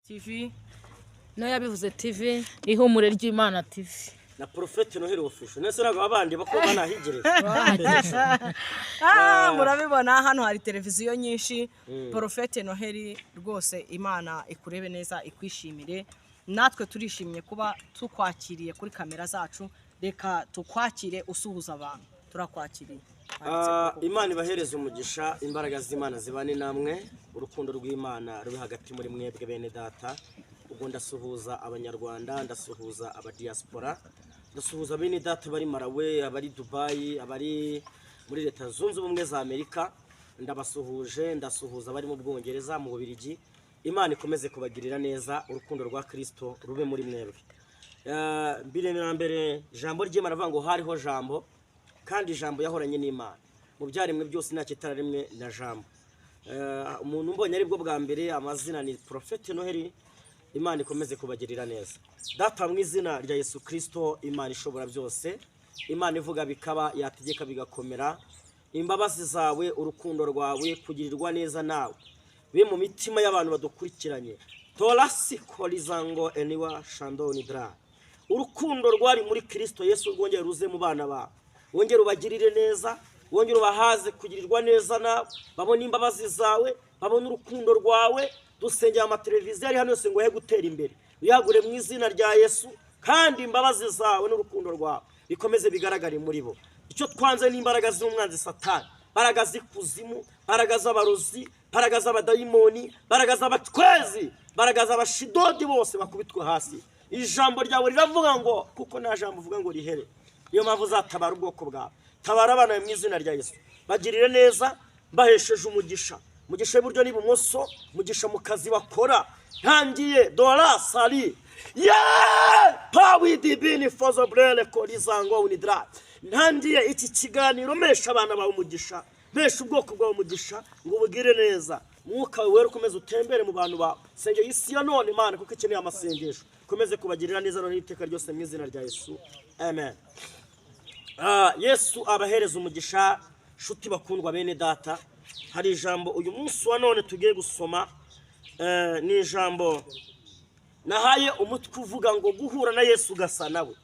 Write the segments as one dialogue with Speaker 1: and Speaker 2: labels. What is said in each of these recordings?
Speaker 1: TV.
Speaker 2: No Yabivuze TV.
Speaker 1: Ihumure ry'Imana TV.
Speaker 3: Na Porofeti Noheli Official. Nese ntabwo abandi bako banahigereye.
Speaker 4: Ah, murabibona, hano hari televiziyo nyinshi. Porofete Noheli, rwose Imana ikurebe neza, ikwishimire. Natwe turishimye kuba tukwakiriye kuri kamera zacu. Reka tukwakire usuhuza abantu. Turakwakiriye.
Speaker 3: Ah, Imana ibahereze umugisha, imbaraga z'Imana zibane namwe, urukundo rw'Imana rube hagati muri mwebwe, bene data. Ubwo ndasuhuza Abanyarwanda, ndasuhuza abadiaspora, ndasuhuza bene data bari Malawi, abari Dubayi, abari muri Leta Zunze Ubumwe za Amerika, ndabasuhuje. Ndasuhuza abari mu Bwongereza, mu Bubiligi. Imana ikomeze kubagirira neza, urukundo rwa Kristo rube muri mwebwe. Mbere na mbere, ijambo ry'Imana rivuga ngo hariho Jambo, kandi Ijambo yahoranye n'Imana. Mu byaremwe byose nta rimwe na Jambo. Umuntu mbonye aribwo bwa mbere, amazina ni Porofeti Noheli. Imana ikomeze kubagirira neza. Data, mu izina rya Yesu Kirisito, Imana ishobora byose, Imana ivuga bikaba, yategeka bigakomera, imbabazi zawe, urukundo rwawe, kugirirwa neza nawe be mu mitima y'abantu badukurikiranye. Torasi korizango eniwa shandoni dra. Urukundo rwari muri Kirisito Yesu rwongere ruze mu bana bawe, wongere ubagirire neza, wongere ubahaze kugirirwa neza nawe, babone imbabazi zawe, babone urukundo rwawe. Dusengera amateleviziyo ari hano yose ngo he gutera imbere, uyagure mu izina rya Yesu, kandi imbabazi zawe n'urukundo rwawe bikomeze bigaragare muri bo. Icyo twanze n'imbaraga z'umwanzi Satani, imbaraga z'ikuzimu, imbaraga z'abarozi, imbaraga z'abadayimoni, imbaraga z'abatwezi, imbaraga z'abashidodi, bose bakubitwe hasi. Ijambo ryawe riravuga ngo kuko nta jambo uvuga ngo rihere. Niyo mpamvu uzatabara ubwoko bwawe. Tabara abana bawe mu izina rya Yesu, bagirire neza. Mbahesheje umugisha, umugisha w'iburyo n'ibumoso, umugisha mu kazi bakora. Ntangiye dora sari ye pawidibini fozobrele korizango unidra. Ntangiye iki kiganiro mpesha abana bawe umugisha, mpesha ubwoko bwawe umugisha, ngo ubugire neza. Mwuka wawe wera ukomeze utembere mu bantu bawe. Sengera isi ya none, Imana, kuko ikeneye amasengesho. Ukomeze kubagirira neza none n'iteka ryose, mu izina rya Yesu, amen. Ah, Yesu abahereza umugisha, shuti bakundwa, bene data. Hari ijambo uyu munsi wa none tugiye gusoma. Ni ijambo nahaye umutwe uvuga ngo guhura na Yesu ugasa nawe.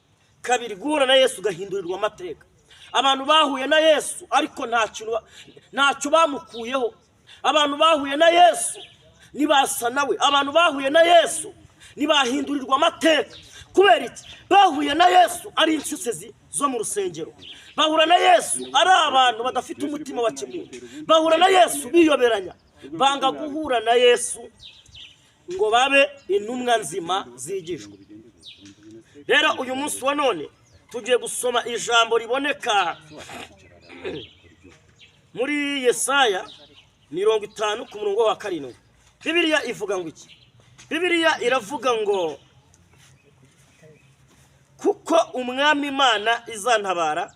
Speaker 3: Kabiri, guhura na Yesu ugahindurirwa amateka. Abantu bahuye na Yesu ariko nta kintu ntacyo bamukuyeho. Abantu bahuye na Yesu ntibasa nawe. Abantu bahuye na Yesu ntibahindurirwa amateka. Kubera iki? Bahuye na Yesu ari inshuti zo mu rusengero, bahura na Yesu ari abantu badafite umutima wa kimuntu, bahura na Yesu biyoberanya, banga guhura na Yesu ngo babe intumwa nzima zigishwa. Rero uyu munsi wa none tugiye gusoma ijambo riboneka muri Yesaya 50 ku murongo wa 7. Bibiliya ivuga ngo iki? Bibiliya iravuga ngo kuko Umwami Imana izantabara,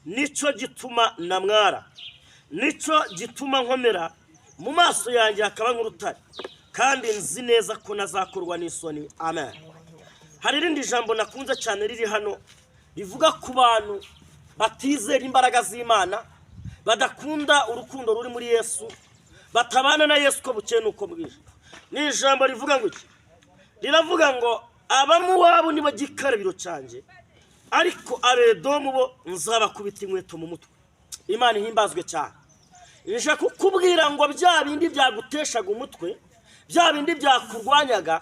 Speaker 3: nicyo gituma namwara, nicyo gituma nkomera, mu maso yanjye hakaba nk'urutare, kandi nzi neza ko nazakorwa n'isoni. Amen. Hari irindi jambo nakunze cyane riri hano, rivuga ku bantu batizera imbaraga z'Imana, badakunda urukundo ruri muri Yesu, batabana na Yesu uko bukeye n'uko bwije. Ni ijambo rivuga ngo iki? Riravuga ngo Abamuwabu nibo gikarabiro cyanjye, ariko Abedomu bo nzabakubita inkweto mu mutwe. Imana ihimbazwe cyane. Ije kukubwira ngo bya bindi byaguteshaga umutwe, bya bindi byakurwanyaga,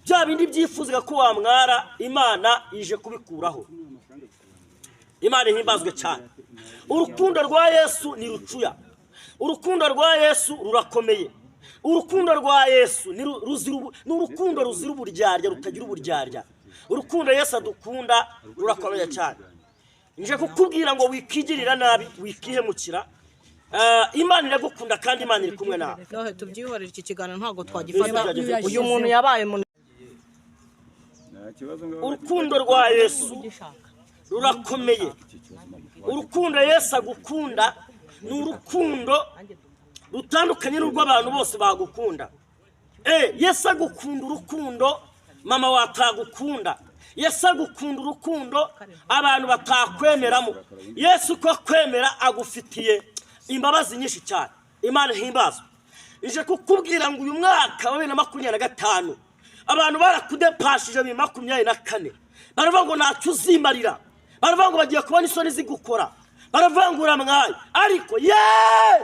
Speaker 3: bya bindi byifuzaga ko wamwara, Imana ije kubikuraho. Imana ihimbazwe cyane. Urukundo rwa Yesu ni rucuya, urukundo rwa Yesu rurakomeye, urukundo rwa Yesu ni urukundo ruzira uburyarya, rutagira uburyarya. Urukundo Yesu adukunda rurakomeye cyane. Nje kukubwira ngo wikigirira nabi, wikihemukira. Imana iragukunda kandi Imana iri kumwe nawe.
Speaker 4: Nohe, tubyihorere, iki kiganiro ntabwo twagifata.
Speaker 3: Byageze.
Speaker 4: Uyu muntu yabaye umuntu.
Speaker 5: Nta kibazo ngaho.
Speaker 3: Urukundo rwa Yesu rurakomeye. Urukundo Yesu agukunda ni urukundo rutandukanye n'urw'abantu bose bagukunda. Yesu agukunda urukundo mama watagukunda. Yesu agukunda urukundo abantu batakwemeramo. Yesu uko akwemera, agufitiye imbabazi nyinshi cyane. Imana ihimbazwe. Ije kukubwira ngo uyu mwaka wa 2025. Abantu barakudepashije 2024, baravuga ngo ntacyo uzimarira, baravuga ngo bagiye kubona isoni zigukora, baravuga ngo uramwaye, ariko ye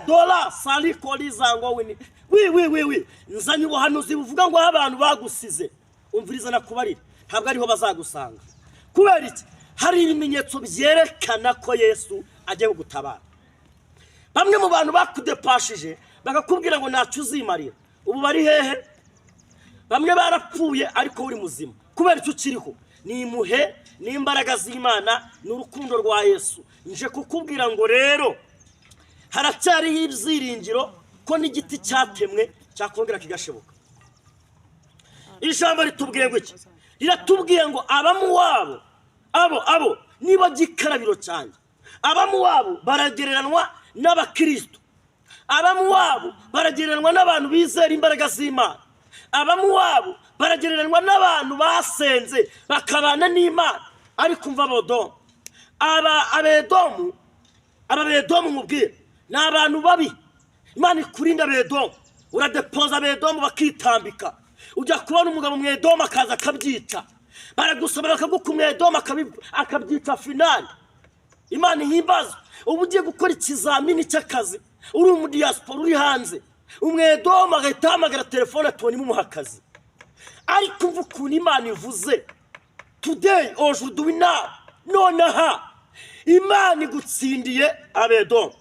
Speaker 3: dora sarikorizango wini wi wi wi wi. Nzanye ubuhanuzi buvuga ngo aho abantu bagusize, umviriza nakubarira, ntabwo ariho bazagusanga. Kubera iki? Hari ibimenyetso byerekana ko Yesu agiye kugutabara. Bamwe mu bantu bakudepashije bakakubwira ngo ntacyo uzimarira, ubu bari hehe? Bamwe barapfuye, ariko uri muzima. Kubera icyo ukiriho ni imuhe n'imbaraga z'Imana, ni urukundo rwa Yesu. Nje kukubwira ngo rero haracyariho ibyiringiro ko n'igiti cyatemwe cyakongera kigashibuka. Ijambo ritubwiye ngo iki? Riratubwiye ngo Abamuwabo abo niba gikarabiro cyanjye. Abamuwabo baragereranwa n'abakristo, Abamuwabo baragereranwa n'abantu bizera imbaraga z'Imana, Abamuwabo baragereranwa n'abantu basenze bakabana n'Imana. Ariko umva, Abodomu, aba Abedomu, aba Bedomu mubwire ni abantu babi. Imana ikurinda Abedomu. Uradepoza Abedomu bakitambika, ujya kubona umugabo Mwedomu akaza akabyica. Baragusaba bakaguka, Umwedomu akabyica finale. Imana ihimbaza. Uba ugiye gukora ikizamini cy'akazi, uri umudiyasipora, uri hanze, Umwedomu agahita ahamagara telefone atubona imuha akazi. Ariko umva ukuntu Imana ivuze today, aujourd'hui, now, nonaha Imana igutsindiye Abedomu.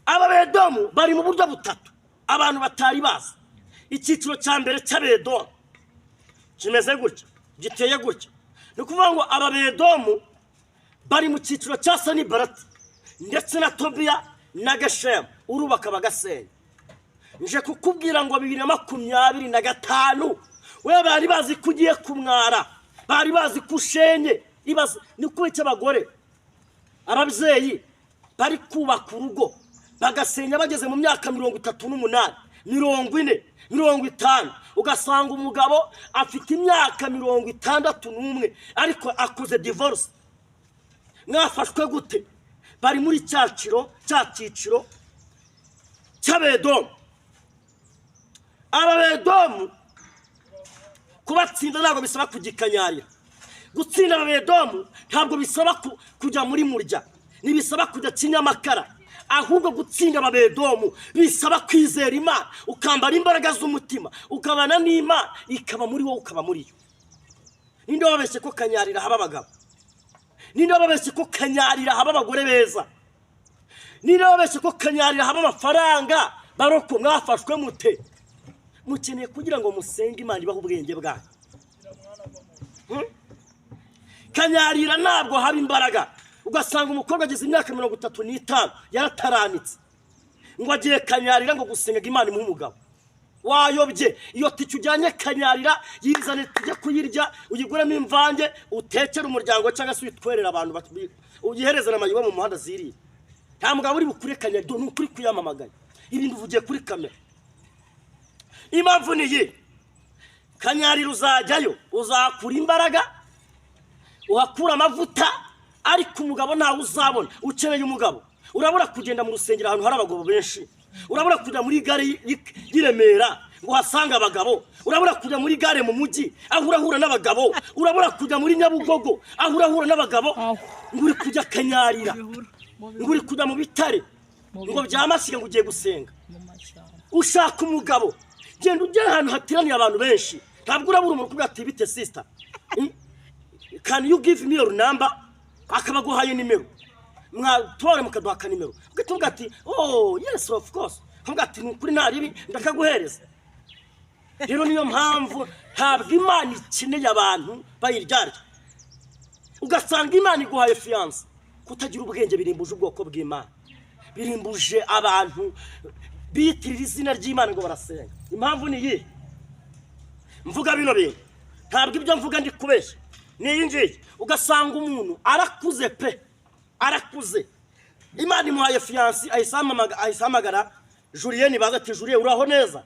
Speaker 3: Aba Bedomu bari mu buryo butatu abantu batari bazi. Icyiciro cya mbere cy'Abedomu kimeze gutya, giteye gutya. Ni ukuvuga ngo aba Bedomu bari mu cyiciro cya Sanibarati ndetse na Tobiya na Gashemu, urubaka bagasenya. Nje kukubwira ngo 2025 we bari bazi ko ugiye kumwara, bari bazi ko ushenye. Ibaze ni kuba abagore, ababyeyi bari kubaka urugo bagasenya bageze mu myaka 38, 40, 50, ugasanga umugabo afite imyaka 61 ariko akoze divorce. Mwafashwe gute? Bari muri cya ciro, cya cyiciro cy'Abedomu. Aba Bedomu kubatsinda ntabwo bisaba kugikanyarira. Gutsinda Ababedomu ntabwo bisaba kujya muri murya, ntibisaba kujya Kinyamakara, ahubwo gutsinda Ababedomu bisaba kwizera Imana, ukambara imbaraga z'umutima, ukabana n'Imana, ikaba muri wowe, ukaba muri yo. Ninde wababeshye ko Kanyarira haba abagabo? Ninde wababeshye ko Kanyarira haba abagore beza? Ninde wababeshye ko Kanyarira haba amafaranga? Baroko, mwafashwe mute? Mukeneye kugira ngo musenge Imana ibahe ubwenge bwanyu. Kanyarira ntabwo haba imbaraga. Ugasanga umukobwa ageze imyaka 35 yarataranitse, ngo agiye Kanyarira ngo gusenga Imana imuhe umugabo. Wayobye. Iyo tike ujyanye Kanyarira yizane tujye kuyirya, uyiguremo imvange utekere umuryango, cyangwa se uyitwerere abantu, uyihereze n'amayibo mu muhanda ziriye. Nta mugabo uri bukure Kanyarira. Ni ukuri kuyamamagaye, ibintu uvugiye kuri kamera. Impamvu ni iyi: Kanyarira uzajyayo, uzakura imbaraga, uhakura amavuta, ariko umugabo ntawe uzabona. Ukeneye umugabo, urabura kugenda mu rusengero ahantu hari abagabo benshi, urabura kujya muri gare y'i Remera ngo uhasange abagabo, urabura kujya muri gare mu mujyi aho urahura n'abagabo, urabura kujya muri Nyabugogo aho urahura n'abagabo, ngo uri kujya Kanyarira, ngo uri kujya mu bitare ngo bya Mashyiga, ngo ugiye gusenga ushaka umugabo. Genda ujye ahantu hateraniye abantu benshi, ntabwo urabura umuntu ukubwira ati: "Bite sister, can you give me your number?" Akaba aguhaye nimero, mwatore mukaduha akanimero, ugahita uvuga ati: "Oh yes, of course." Ukavuga ati: "Ni ukuri nta ribi, ndakaguhereza." Rero niyo mpamvu ntabwo Imana ikeneye abantu bayiryarya. Ugasanga Imana iguhaye fiancé. Kutagira ubwenge birimbuje ubwoko bw'Imana, birimbuje abantu biyitirira izina ry'Imana ngo barasenga. Impamvu ni iyi mvuga bino bintu, ntabwo ibyo mvuga ndi kubeshya, ni iyi ngiyi: ugasanga umuntu arakuze pe, arakuze, Imana imuhaye fiancé, ahise ahamagara Julien baza, ati: "Julien, uraho neza?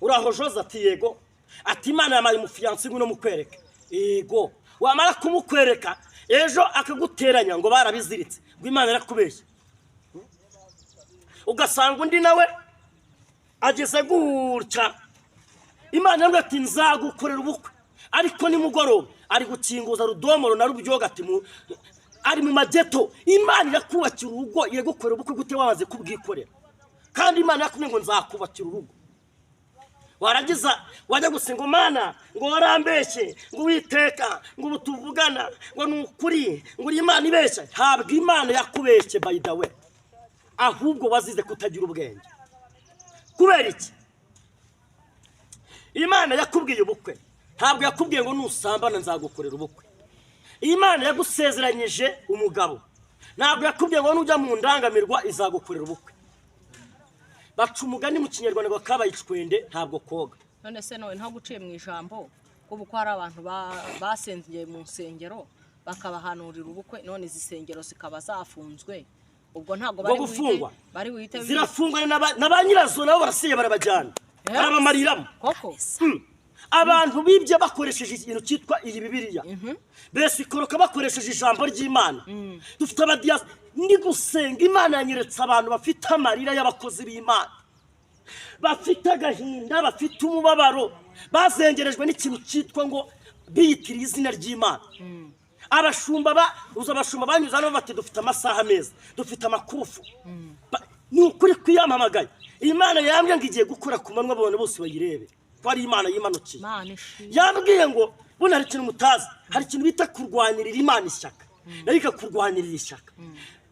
Speaker 3: Uraho?" Jose ati: "Yego." Ati: "Imana yampaye umufiancé, ngwino mukwereke." Yego, wamara kumukwereka ejo akaguteranya ngo barabiziritse, ngo Imana irakubeshya. Ugasanga undi nawe ageze gutya. Imana yambwiye ati nzagukorera ubukwe, ariko nimugoroba ari gukinguza rudomoro na rubyoga, ati ari mu mageto. Imana irakubakira urugo, iragukorera ubukwe gute wamaze kubwikorera? Kandi Imana yakubwiye ngo nzakubakira urugo, warangiza wajya gusenga, Mana ngo warambeshye, ngo Uwiteka ngo ubu tuvugana ngo ni ukuri, ngo uri Imana ibeshya. Ntabwo Imana yakubeshye, by the way, ahubwo wazize kutagira ubwenge. Kubera iki? Imana yakubwiye ubukwe, ntabwo yakubwiye ngo nusambana nzagukorera ubukwe. Imana yagusezeranyije umugabo, ntabwo yakubwiye ngo nujya mu ndangamirwa izagukorera ubukwe. Baca umugani mu Kinyarwanda ngo kabaye icwende ntabwo koga.
Speaker 4: None se none ntabwo uciye mu ijambo, kuko ko hari abantu basengeye mu nsengero bakabahanurira ubukwe, none izi nsengero zikaba zafunzwe, ubwo ntabwo
Speaker 3: Ubwo
Speaker 4: bari buhite
Speaker 3: gufungwa?
Speaker 4: bari buhite
Speaker 3: Zirafungwa, na ba nyirazo nabo barasiye, barabajyana, barabamariramo.
Speaker 4: Koko?
Speaker 3: Abantu bibye bakoresheje ikintu cyitwa iyi Bibiliya, besikoroka bakoresheje ijambo ry'Imana. Dufite abadiyasi. Ndi gusenga, Imana yanyeretse abantu bafite amarira y'abakozi b'Imana, bafite agahinda, bafite umubabaro, bazengerejwe n'ikintu cyitwa ngo biyitiriye izina ry'Imana. Abashumba ba uzi, abashumba banyuze hano bati dufite amasaha meza, dufite amakufu. Ni ukuri kwiyamamagaye. Imana yambwiye ngo igiye gukora ku manywa, abantu bose bayirebe ko ari Imana yimanukiye.
Speaker 4: Imana ishimwe.
Speaker 3: Yambwiye ngo buno hari ikintu mutazi, hari ikintu bita kurwanirira Imana ishyaka, nayo ikakurwanirira ishyaka.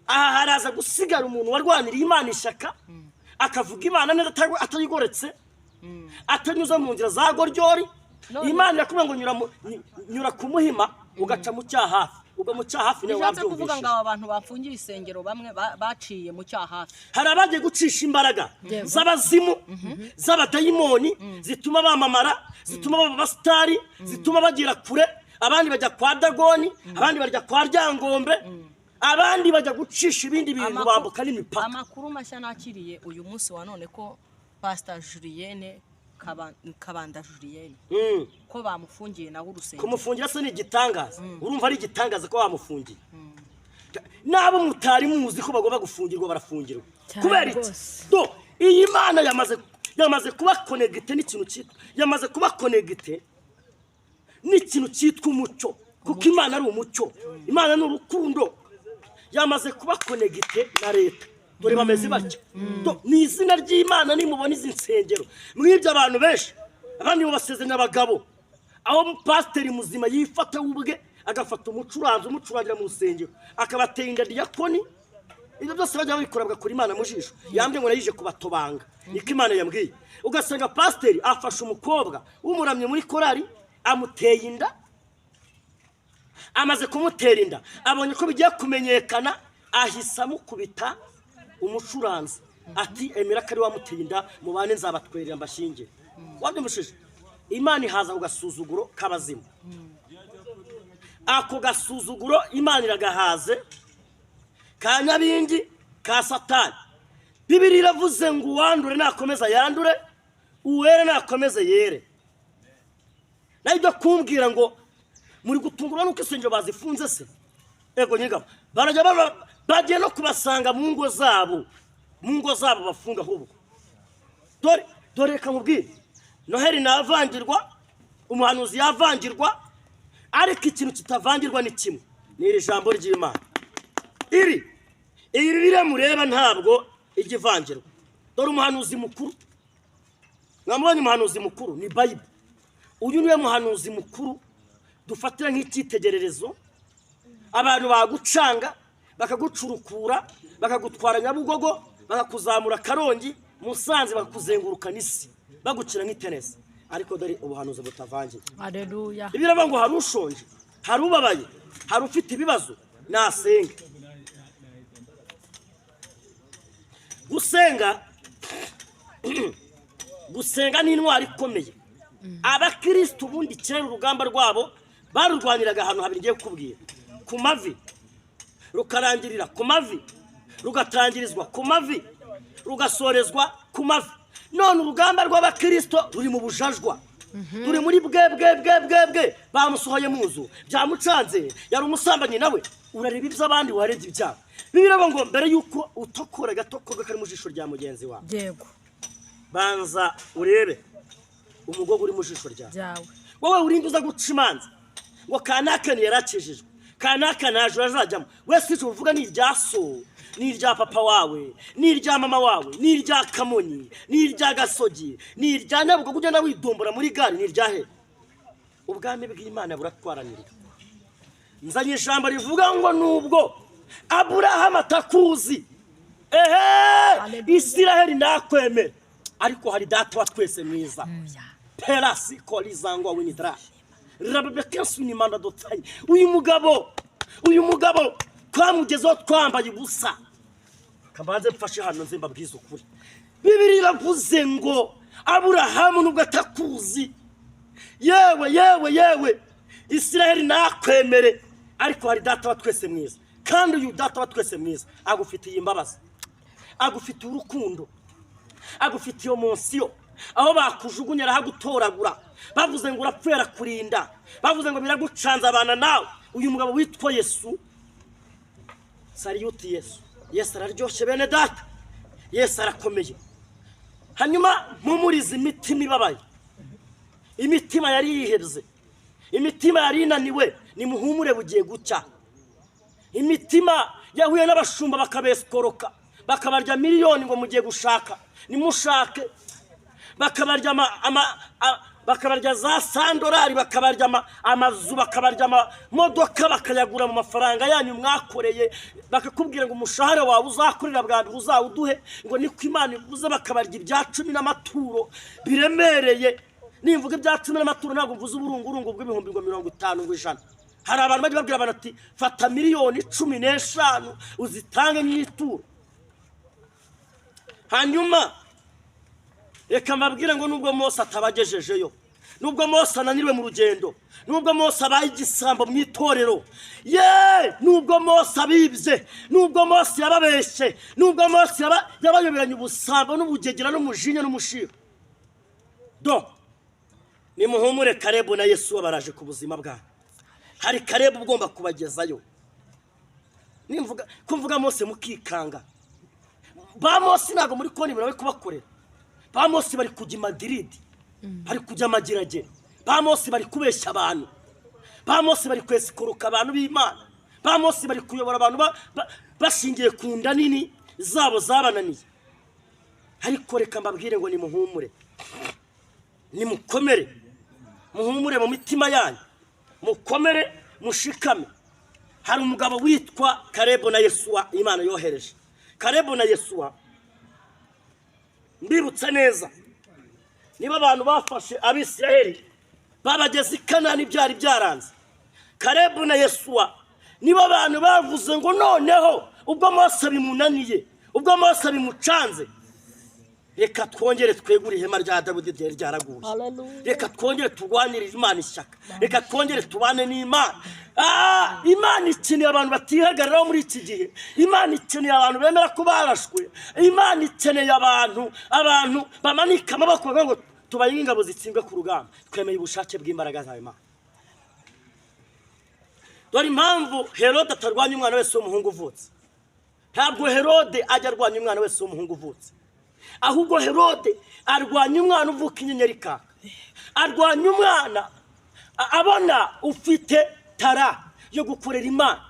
Speaker 3: Aha haraza gusigara umuntu warwaniriye Imana ishyaka, akavuga Imana neza, atayigoretse, atanyuze mu nzira za goryori. Imana irakubwira ngo nyura ku Muhima, ugaca mu cyaha hafi, ubwo mu cyaha hafi niwe
Speaker 4: Bishatse kuvuga ngo
Speaker 3: wabyumvishije.
Speaker 4: Aba bantu bafungiye isengero bamwe baciye mu cyaha hafi.
Speaker 3: Hari abagiye gucisha imbaraga z'abazimu, z'abadayimoni, zituma bamamara, zituma baba abasitari, zituma bagera kure. Abandi bajya kwa Dagoni, abandi bajya kwa Ryangombe, abandi bajya gucisha ibindi bintu, bambuka n'imipaka.
Speaker 4: Amakuru mashya nakiriye uyu munsi wa none ko Pastor Julienne Kabanda Julienne ko bamufungiye nawe urusengero.
Speaker 3: Kumufungira se ni igitangaza? Urumva ari igitangaza ko bamufungiye? N'abo mutari muzi ko bagomba gufungirwa barafungirwa.
Speaker 2: Cyane
Speaker 3: Kubera iki?
Speaker 2: rwose.
Speaker 3: Do iyi Mana yamaze kuba connecté n'ikintu cyitwa, yamaze kuba connecté n'ikintu cyitwa umucyo, kuko Imana ari umucyo, Imana ni urukundo. Yamaze kuba connecté na leta, dore bameze batya. Do, ni izina ry'Imana. Nimubona izi nsengero mwibyo abantu benshi, abandi mubasezeranya abagabo, aho pasiteri muzima yifata we ubwe agafata umucuranzi umucurangira mu rusengero, akabatera inda diyakoni, ibyo byose bajya babikora bagakora Imana mu jisho. Yambwiye ngo nayije kubatobanga, niko Imana yambwiye. Ugasanga pasiteri afashe umukobwa w'umuramyi muri korari, amuteye inda. Amaze kumutera inda, abonye ko bigiye kumenyekana, ahise amukubita umucuranzi ati emera ko ari wamuteye inda, mubane, nzabatwerera mbashyingire. Wabyumvishije? Imana ihaza ku gasuzuguro k'abazimu. Ako gasuzuguro Imana iragahaze, ka nyabingi, ka Satani. Bibiri iravuze ngo uwandure nakomeza yandure, uwere nakomeze yere. Naho ibyo kumbwira ngo muri gutungurwa nuko insengero bazifunze se, ego nyigabo barajya bagiye no kubasanga mu ngo zabo, mu ngo zabo bafunga ahubwo. Dore, dore, reka nkubwire, Noheli navangirwa, umuhanuzi yavangirwa, ariko ikintu kitavangirwa ni kimwe, ni iri jambo ry'Imana. Iri iyi Bibiliya mureba ntabwo ijya ivangirwa. Dore umuhanuzi mukuru, mwamubonye? Umuhanuzi mukuru ni Bible. Uyu niwe muhanuzi mukuru dufatira nk'icyitegererezo. Abantu bagucanga, bakagucurukura, bakagutwara Nyabugogo, bakakuzamura Karongi, Musanze, bakakuzenguruka n'isi, bagukina nk'itenesi, ariko dore ubuhanuzi butavangiye.
Speaker 2: Aleluya.
Speaker 3: Ibiravuga ngo hari ushonje, hari ubabaye, hari ufite ibibazo, nasenge. Gusenga, gusenga ni intwari ikomeye. Abakirisitu ubundi kera urugamba rwabo barurwaniraga ahantu habiri ngiye kukubwira: ku mavi, rukarangirira ku mavi, rugatangirizwa ku mavi, rugasorezwa ku mavi. None urugamba rw'abakirisito ruri mu bujajwa, turi muri bwe bwe bwe bwe bwe. Bamusohoye mu nzu, byamucanze, yari umusambanyi nawe urareba iby'abandi, warebye ibyabo. Bibiliya ngo mbere y'uko utokora agatokorwa kari mu jisho rya mugenzi wawe,
Speaker 2: Yego.
Speaker 3: banza urebe. Umugogo uri mu jisho ryawe.
Speaker 2: Byawe.
Speaker 3: Wowe urinde uza guca imanza ngo kanaka ntiyarakijijwe, kanaka ntajo azajyamo. Wese icyo uvuga ni irya so, ni irya papa wawe, ni irya mama wawe, ni irya Kamonyi, ni irya Gasogi, ni irya Nyabugogo ugenda widombora muri gare, ni irya he? Ubwami bw'Imana buratwaranirwa. Nzanye ijambo rivuga ngo nubwo Aburahamu atakuzi, ehe, Isiraheli nakwemera, ariko hari Data wa twese mwiza. Perasi korizangwa winidra rababekenswinimanda dotanye. Uyu mugabo twamugezeho twambaye ubusa. Kabanze mfashe hano nze mbabwize ukuri. Bibiri iravuze ngo Aburahamu nubwo atakuzi, yewe yewe yewe, Isiraheli nakwemere, ariko hari Data wa twese mwiza. Kandi uyu Data wa twese mwiza agufitiye imbabazi, agufitiye urukundo, agufitiye munsiyo. Aho bakujugunya arahagutoragura. Bavuze ngo urapfuye, arakurinda. Bavuze ngo biragucanze, abana nawe. Uyu mugabo witwa Yesu, sariyuti Yesu. Yesu araryoshye, bene Data. Yesu arakomeye. Hanyuma mpumurize imitima ibabaye, imitima yari yihebye, imitima yari inaniwe. Nimuhumure, bugiye gucya. Imitima yahuye n'abashumba bakabesikoroka, bakabarya miliyoni ngo mugiye gushaka, nimushake, bakabarya bakabarya za sandorari, bakabarya amazu, bakabarya amamodoka, bakayagura mu mafaranga yanyu mwakoreye, bakakubwira ngo umushahara wawe uzakorera bwa mbere uzawuduhe, ngo niko Imana ivuze. Bakabarya ibya cumi n'amaturo biremereye. Nimvuga ibya cumi n'amaturo, ntabwo mvuze uburungurungu bw'ibihumbi ngo 50, ngo 100. Hari abantu bajya babwira abantu ati: "Fata miliyoni 15 uzitange nk'ituro." Hanyuma reka mbabwire ngo nubwo Mose atabagejejeyo, nubwo Mose ananiriwe mu rugendo, nubwo Mose abaye igisambo mu itorero, ye, nubwo Mose abibye, nubwo Mose yababeshye, nubwo Mose yabayoberanye ubusambo n'ubugegera n'umujinya n'umushiha, do nimuhumure, Karebu na Yesu baraje ku buzima bwanyu. Hari Karebu ugomba kubagezayo. Nimvuga ko mvuga Mose mukikanga, ba Mose ntabwo muri konti bari kubakorera. Ba Mose bari kujya i Madiridi, bari kujya Amageragere. Ba Mose bari kubeshya abantu. Ba Mose bari kwesikoroka abantu b'Imana. Ba Mose bari kuyobora abantu bashingiye ku nda nini zabo zabananiye. Ariko reka mbabwire ngo nimuhumure, nimukomere, muhumure mu mitima yanyu, mukomere, mushikame. Hari umugabo witwa Karebu na Yesuwa Imana yohereje. Karebu na Yesuwa, mbibutsa neza, niba abantu bafashe Abisiraheli babageze i Kanani byari byaranze. Karebu na Yesuwa niba abantu bavuze ngo noneho ubwo Mose bimunaniye, ubwo Mose bimucanze, reka twongere twegure ihema rya Dawidi ryari ryaraguye, reka twongere turwanirire Imana ishyaka, reka twongere tubane n'Imana. Imana ikeneye abantu batihagararaho muri iki gihe. Imana ikeneye abantu bemera ko barashwe. Imana ikeneye abantu bamanika amaboko bavuga ngo tubaye nk'ingabo zitsinzwe ku rugamba, twemeye ubushake bw'imbaraga zawe Imana. Dore impamvu Herode atarwanya umwana wese w'umuhungu uvutse. Ntabwo Herode ajya arwanya umwana wese w'umuhungu uvutse, ahubwo Herode arwanya umwana uvuka inyenyeri ikaka, arwanya umwana abona ufite tara yo gukorera Imana.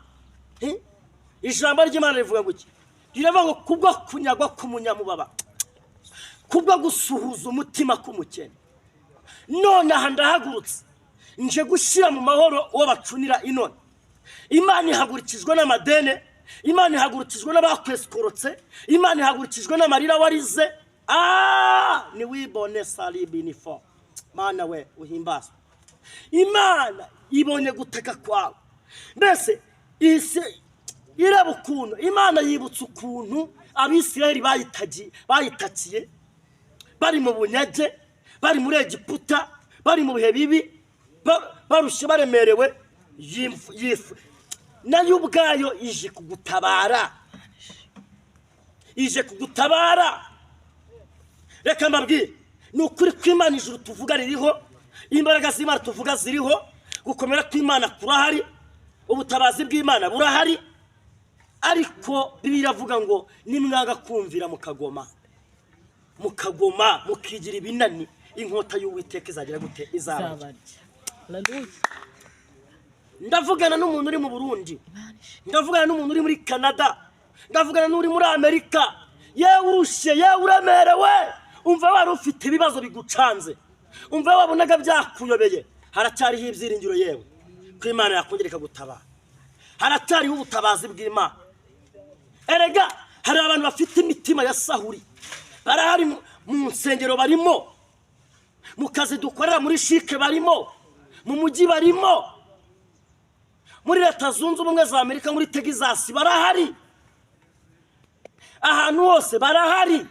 Speaker 3: Ijambo ry'Imana rivuga ngo iki? Riravuga ngo kubwo kunyagwa k'umunyamubaba, kubwo gusuhuza umutima k'umukene, none aha ndahagurutse nje gushyira mu mahoro uwo bacunira inone. Imana ihagurukijwe n'amadene, Imana ihagurukijwe n'abakwesikorotse, Imana ihagurukijwe n'amarira warize. Ni wibone salibinifo. Mana we, uhimbazwe. Imana ibonye guteka kwawe. Mbese isi ireba ukuntu Imana yibutse ukuntu Abisirayeli bayitakiye bari mu bunyage, bari muri Egiputa, bari mu bihe bibi, barushye, baremerewe. Nayo ubwayo ije kugutabara, ije kugutabara. Reka mbabwire, ni ukuri kw'Imana, ijuru tuvuga ririho, imbaraga z'Imana tuvuga ziriho, gukomera kw'Imana kurahari, ubutabazi bw'Imana burahari. Ariko Bibiliya iravuga ngo nimwanga kumvira, mukagoma, mukagoma, mukigira ibinani, Inkota y'Uwiteka izagira gute? Izabarya.
Speaker 2: Izabarya. Haleluya.
Speaker 3: Ndavugana n'umuntu uri mu Burundi, ndavugana n'umuntu uri muri Canada, ndavugana n'uri muri Amerika. Yewe urushye, yewe uremerewe, umva wari ufite ibibazo bigucanze, umva wabonaga byakuyobeye, haracyariho ibyiringiro yewe ko Imana yakongera ikagutabara. Haracyariho ubutabazi bw'Imana. Erega hari abantu bafite imitima ya Sahuri, barahari mu nsengero, barimo mu kazi dukorera muri shike, barimo mu mujyi, barimo muri Leta Zunze Ubumwe za Amerika, muri Texas barahari, ahantu hose barahari.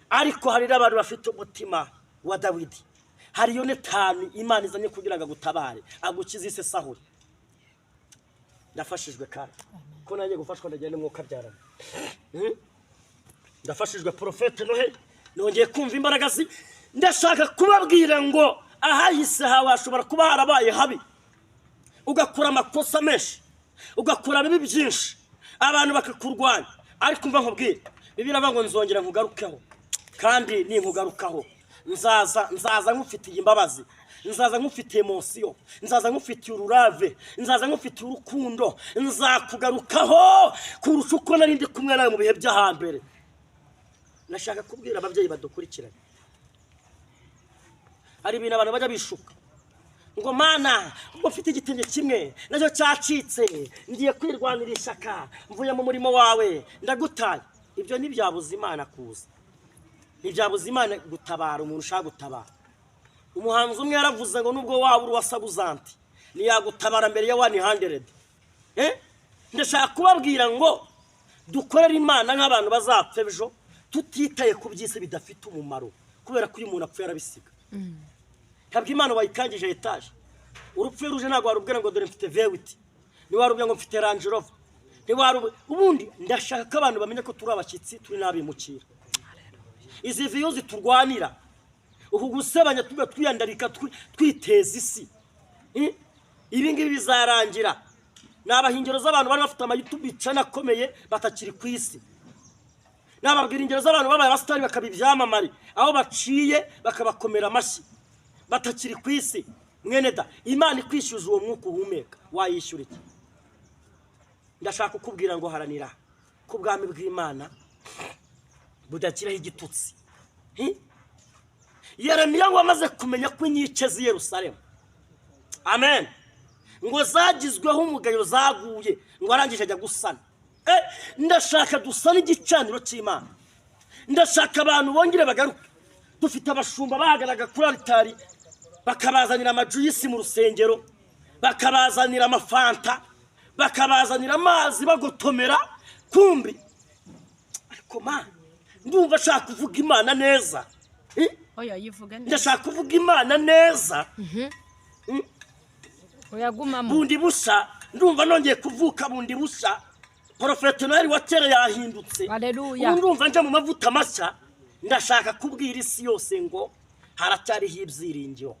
Speaker 3: Ariko hari n'abantu bafite umutima wa Dawidi. Hari Yonatani Imana izanye kugira ngo agutabare, agukize ise Sahuri. Ndafashijwe kandi ko nanjye gufashwa ndagenda n'umwuka byarana. Ndafashijwe Porofete Noheli, nongeye kumva imbaraga zi. Ndashaka kubabwira ngo ahahise hawe hashobora kuba harabaye habi, ugakora amakosa menshi, ugakora bibi byinshi, abantu bakakurwanya. Ariko umva nkubwire, Bibiliya iravuga ngo nzongera nkugarukeho, kandi ninkugarukaho nzaza nkufitiye imbabazi, nzaza nkufitiye emotion, nzaza nkufitiye ururave, nzaza nkufitiye urukundo, nzakugarukaho kurusha uko nari ndi kumwe nawe mu bihe byo hambere. Ndashaka kubwira ababyeyi badukurikiranye, hari ibintu abantu bajya bishuka ngo mana, ubwo mfite igitenge kimwe nacyo cyacitse, ngiye kwirwanira ishyaka, mvuye mu murimo wawe, ndagutaye. Ibyo ntibyabuza Imana kuza, ntibyabuza Imana gutabara umuntu ushaka gutabara. Umuhanzi umwe yaravuze ngo nubwo waba uri uwasabuzanti, ntiyagutabara mbere ya 100. Ndashaka kubabwira ngo dukorere Imana nk'abantu bazapfa ejo, tutitaye ku by'isi bidafite umumaro, kubera ko iyo umuntu apfuye arabisiga. Ntabwo Imana wayikangije etaje. Urupfu iyo ruje ntabwo warubwira ngo dore mfite V8, ntiwarubwira ngo mfite Range Rover, ntiwarubwira. Ubundi ndashaka ko abantu bamenya ko turi abashyitsi, turi n'abimukira. Izi views turwanira, uku gusebanya tuba twiyandarika, twiteza isi. Ibi ngibi bizarangira. Ni abahingero z'abantu bari bafite ama YouTube channel akomeye batakiri ku isi. Nababwira ingero z'abantu babaye abasitari, bakaba ibyamamare, aho baciye bakabakomera amashyi, batakiri ku isi. Mwene da, Imana ikwishyuza uwo mwuka uhumeka, wayishyura iki? Ndashaka kukubwira ngo haranira ko ubwami bw'Imana budakiraho igitutsi. Yeremiya ngo amaze kumenya ko inkike z'i Yerusalemu, amen, ngo zagizweho umugayo, zaguye, ngo arangije ajya gusana. Ndashaka dusane igicaniro cy'Imana. Ndashaka abantu bongere bagaruke. Dufite abashumba bahagararaga kuri alitari, bakabazanira amajuice mu rusengero, bakabazanira amafanta, bakabazanira amazi bagotomera kumbi. Ariko ma ndumva ashaka kuvuga Imana neza.
Speaker 2: Oya, yivuge neza.
Speaker 3: Ndashaka kuvuga Imana neza.
Speaker 2: Oya, gumamo.
Speaker 3: Bundi bushya, ndumva nongeye kuvuka bundi bushya. Porofete Noheli wa kera yahindutse.
Speaker 2: Haleluya.
Speaker 3: Ubu ndumva nje mu mavuta mashya. Ndashaka kubwira isi yose ngo haracyariho ibyiringiro,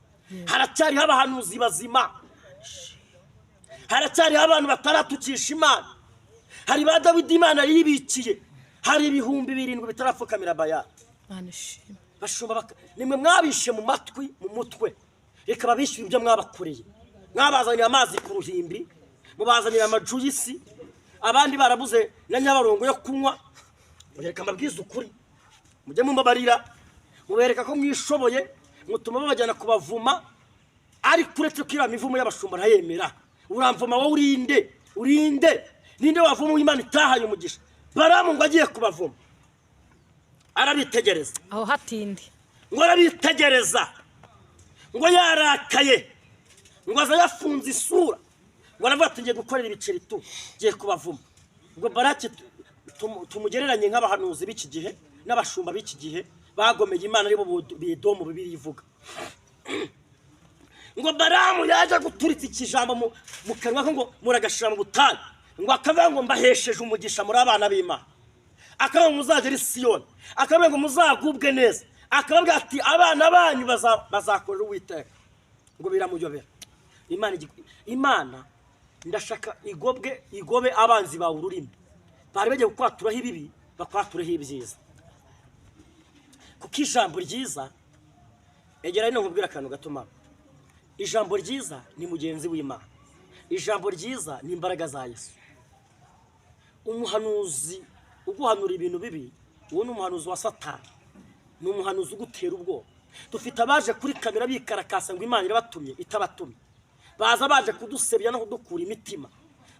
Speaker 3: haracyariho abahanuzi bazima, haracyariho abantu bataratukisha Imana. Hari ba Dawidi Imana yibikiye, hari 7000 bitarapfukamira Bayali.
Speaker 2: Mana ishimwe.
Speaker 3: Bashumba nimwe mwabishe mu matwi, mu mutwe. Reka babishyure ibyo mwabakoreye. Mwabazanira amazi ku ruhimbi, mubazanira amajuice, abandi barabuze na Nyabarongo yo kunywa. Reka mbabwize ukuri, mujye mumbabarira. Mubereka ko mwishoboye, mutuma babajyana kubavuma. Ariko uretse ko iriya mivumo y'abashumba ntayemera, uramvuma wowe urinde? Urinde? Ninde wavuma Imana itahaye umugisha? Baramu ngo agiye kubavuma arabitegereza.
Speaker 2: Aho hatinde.
Speaker 3: Ngo arabitegereza, ngo yarakaye, ngo aza yafunze isura, ngo aravuga ati ngiye gukorera ibiceri tu, ngiye kubavuma. Ngo Baraki tumugereranye nk'abahanuzi b'iki gihe n'abashumba b'iki gihe bagomeye Imana, aribo Bedomu Bibiliya ivuga. Ngo Baramu yaje guturitsa ikijambo mu kanwa ke, ngo muragashira mu butayu, ngo akavuga ngo mbahesheje umugisha, muri abana b'Imana, akavuga ngo muzagere i Siyoni, akavuga ngo muzagubwe neza, akavuga ati abana banyu bazakorera Uwiteka. Ngo biramuyobera. Imana ndashaka igobwe, igobe abanzi bawe ururimi. Bari bagiye kukwaturaho ibibi, bakwatureho ibyiza, kuko ijambo ryiza. Egera hino nkubwire akantu gato mama. Ijambo ryiza ni mugenzi w'Imana. Ijambo ryiza ni imbaraga za Yesu. Umuhanuzi uguhanura ibintu bibi, uwo ni umuhanuzi wa Satani, ni umuhanuzi ugutera ubwoba. Dufite abaje kuri kamera bikarakasa ngo Imana irabatumye, itabatumye. Baza baje kudusebya no kudukura imitima,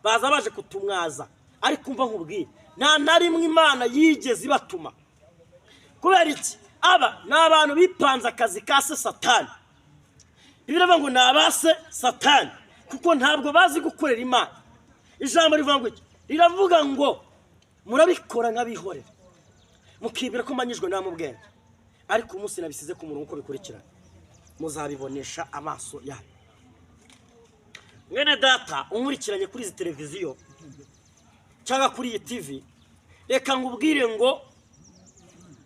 Speaker 3: baza baje kutumwaza. Ariko umva nkubwire, nta na rimwe Imana yigeze ibatuma. Kubera iki? Aba ni abantu bipanze akazi ka se Satani. Biravuga ngo ni abase Satani, kuko ntabwo bazi gukorera Imana. Ijambo rivuga ngo iki? Riravuga ngo murabikora nk'abihorera, mukibwira ko manyijwe namwe ubwenge, ariko umunsi nabisize ku murongo uko bikurikirana muzabibonesha amaso yanyu. Mwene data unkurikiranye kuri izi televiziyo cyangwa kuri iyi TV, reka nkubwire ngo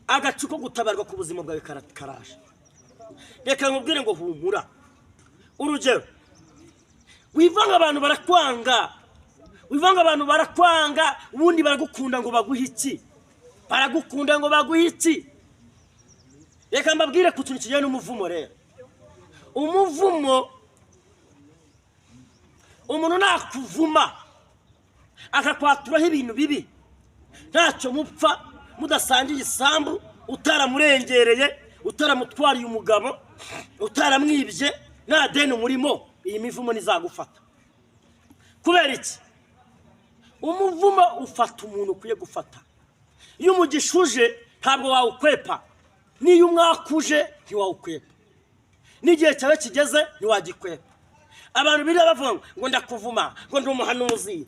Speaker 3: agacu ko gutabarwa ku buzima bwawe karaje. Reka nkubwire ngo humura. Urugero, wivanga abantu barakwanga, wivanga abantu barakwanga, ubundi baragukunda ngo baguhe iki? Baragukunda ngo baguhe iki? Reka mbabwire ku kintu kijyanye n'umuvumo rero. Umuvumo, umuntu nakuvuma akakwaturaho ibintu bibi, ntacyo mupfa, mudasangiye isambu, utaramurengereye, utaramutwariye umugabo, utaramwibye, nta deni umurimo, iyi mivumo ntizagufata. Kubera iki? Umuvumo ufata umuntu ukwiye gufata. Iyo umugisha uje ntabwo wawukwepa, n'iyo umwaka uje ntiwawukwepa, n'igihe cyawe kigeze ntiwagikwepa. Abantu biriya bavuga ngo ndakuvuma, ngo ndi umuhanuzi.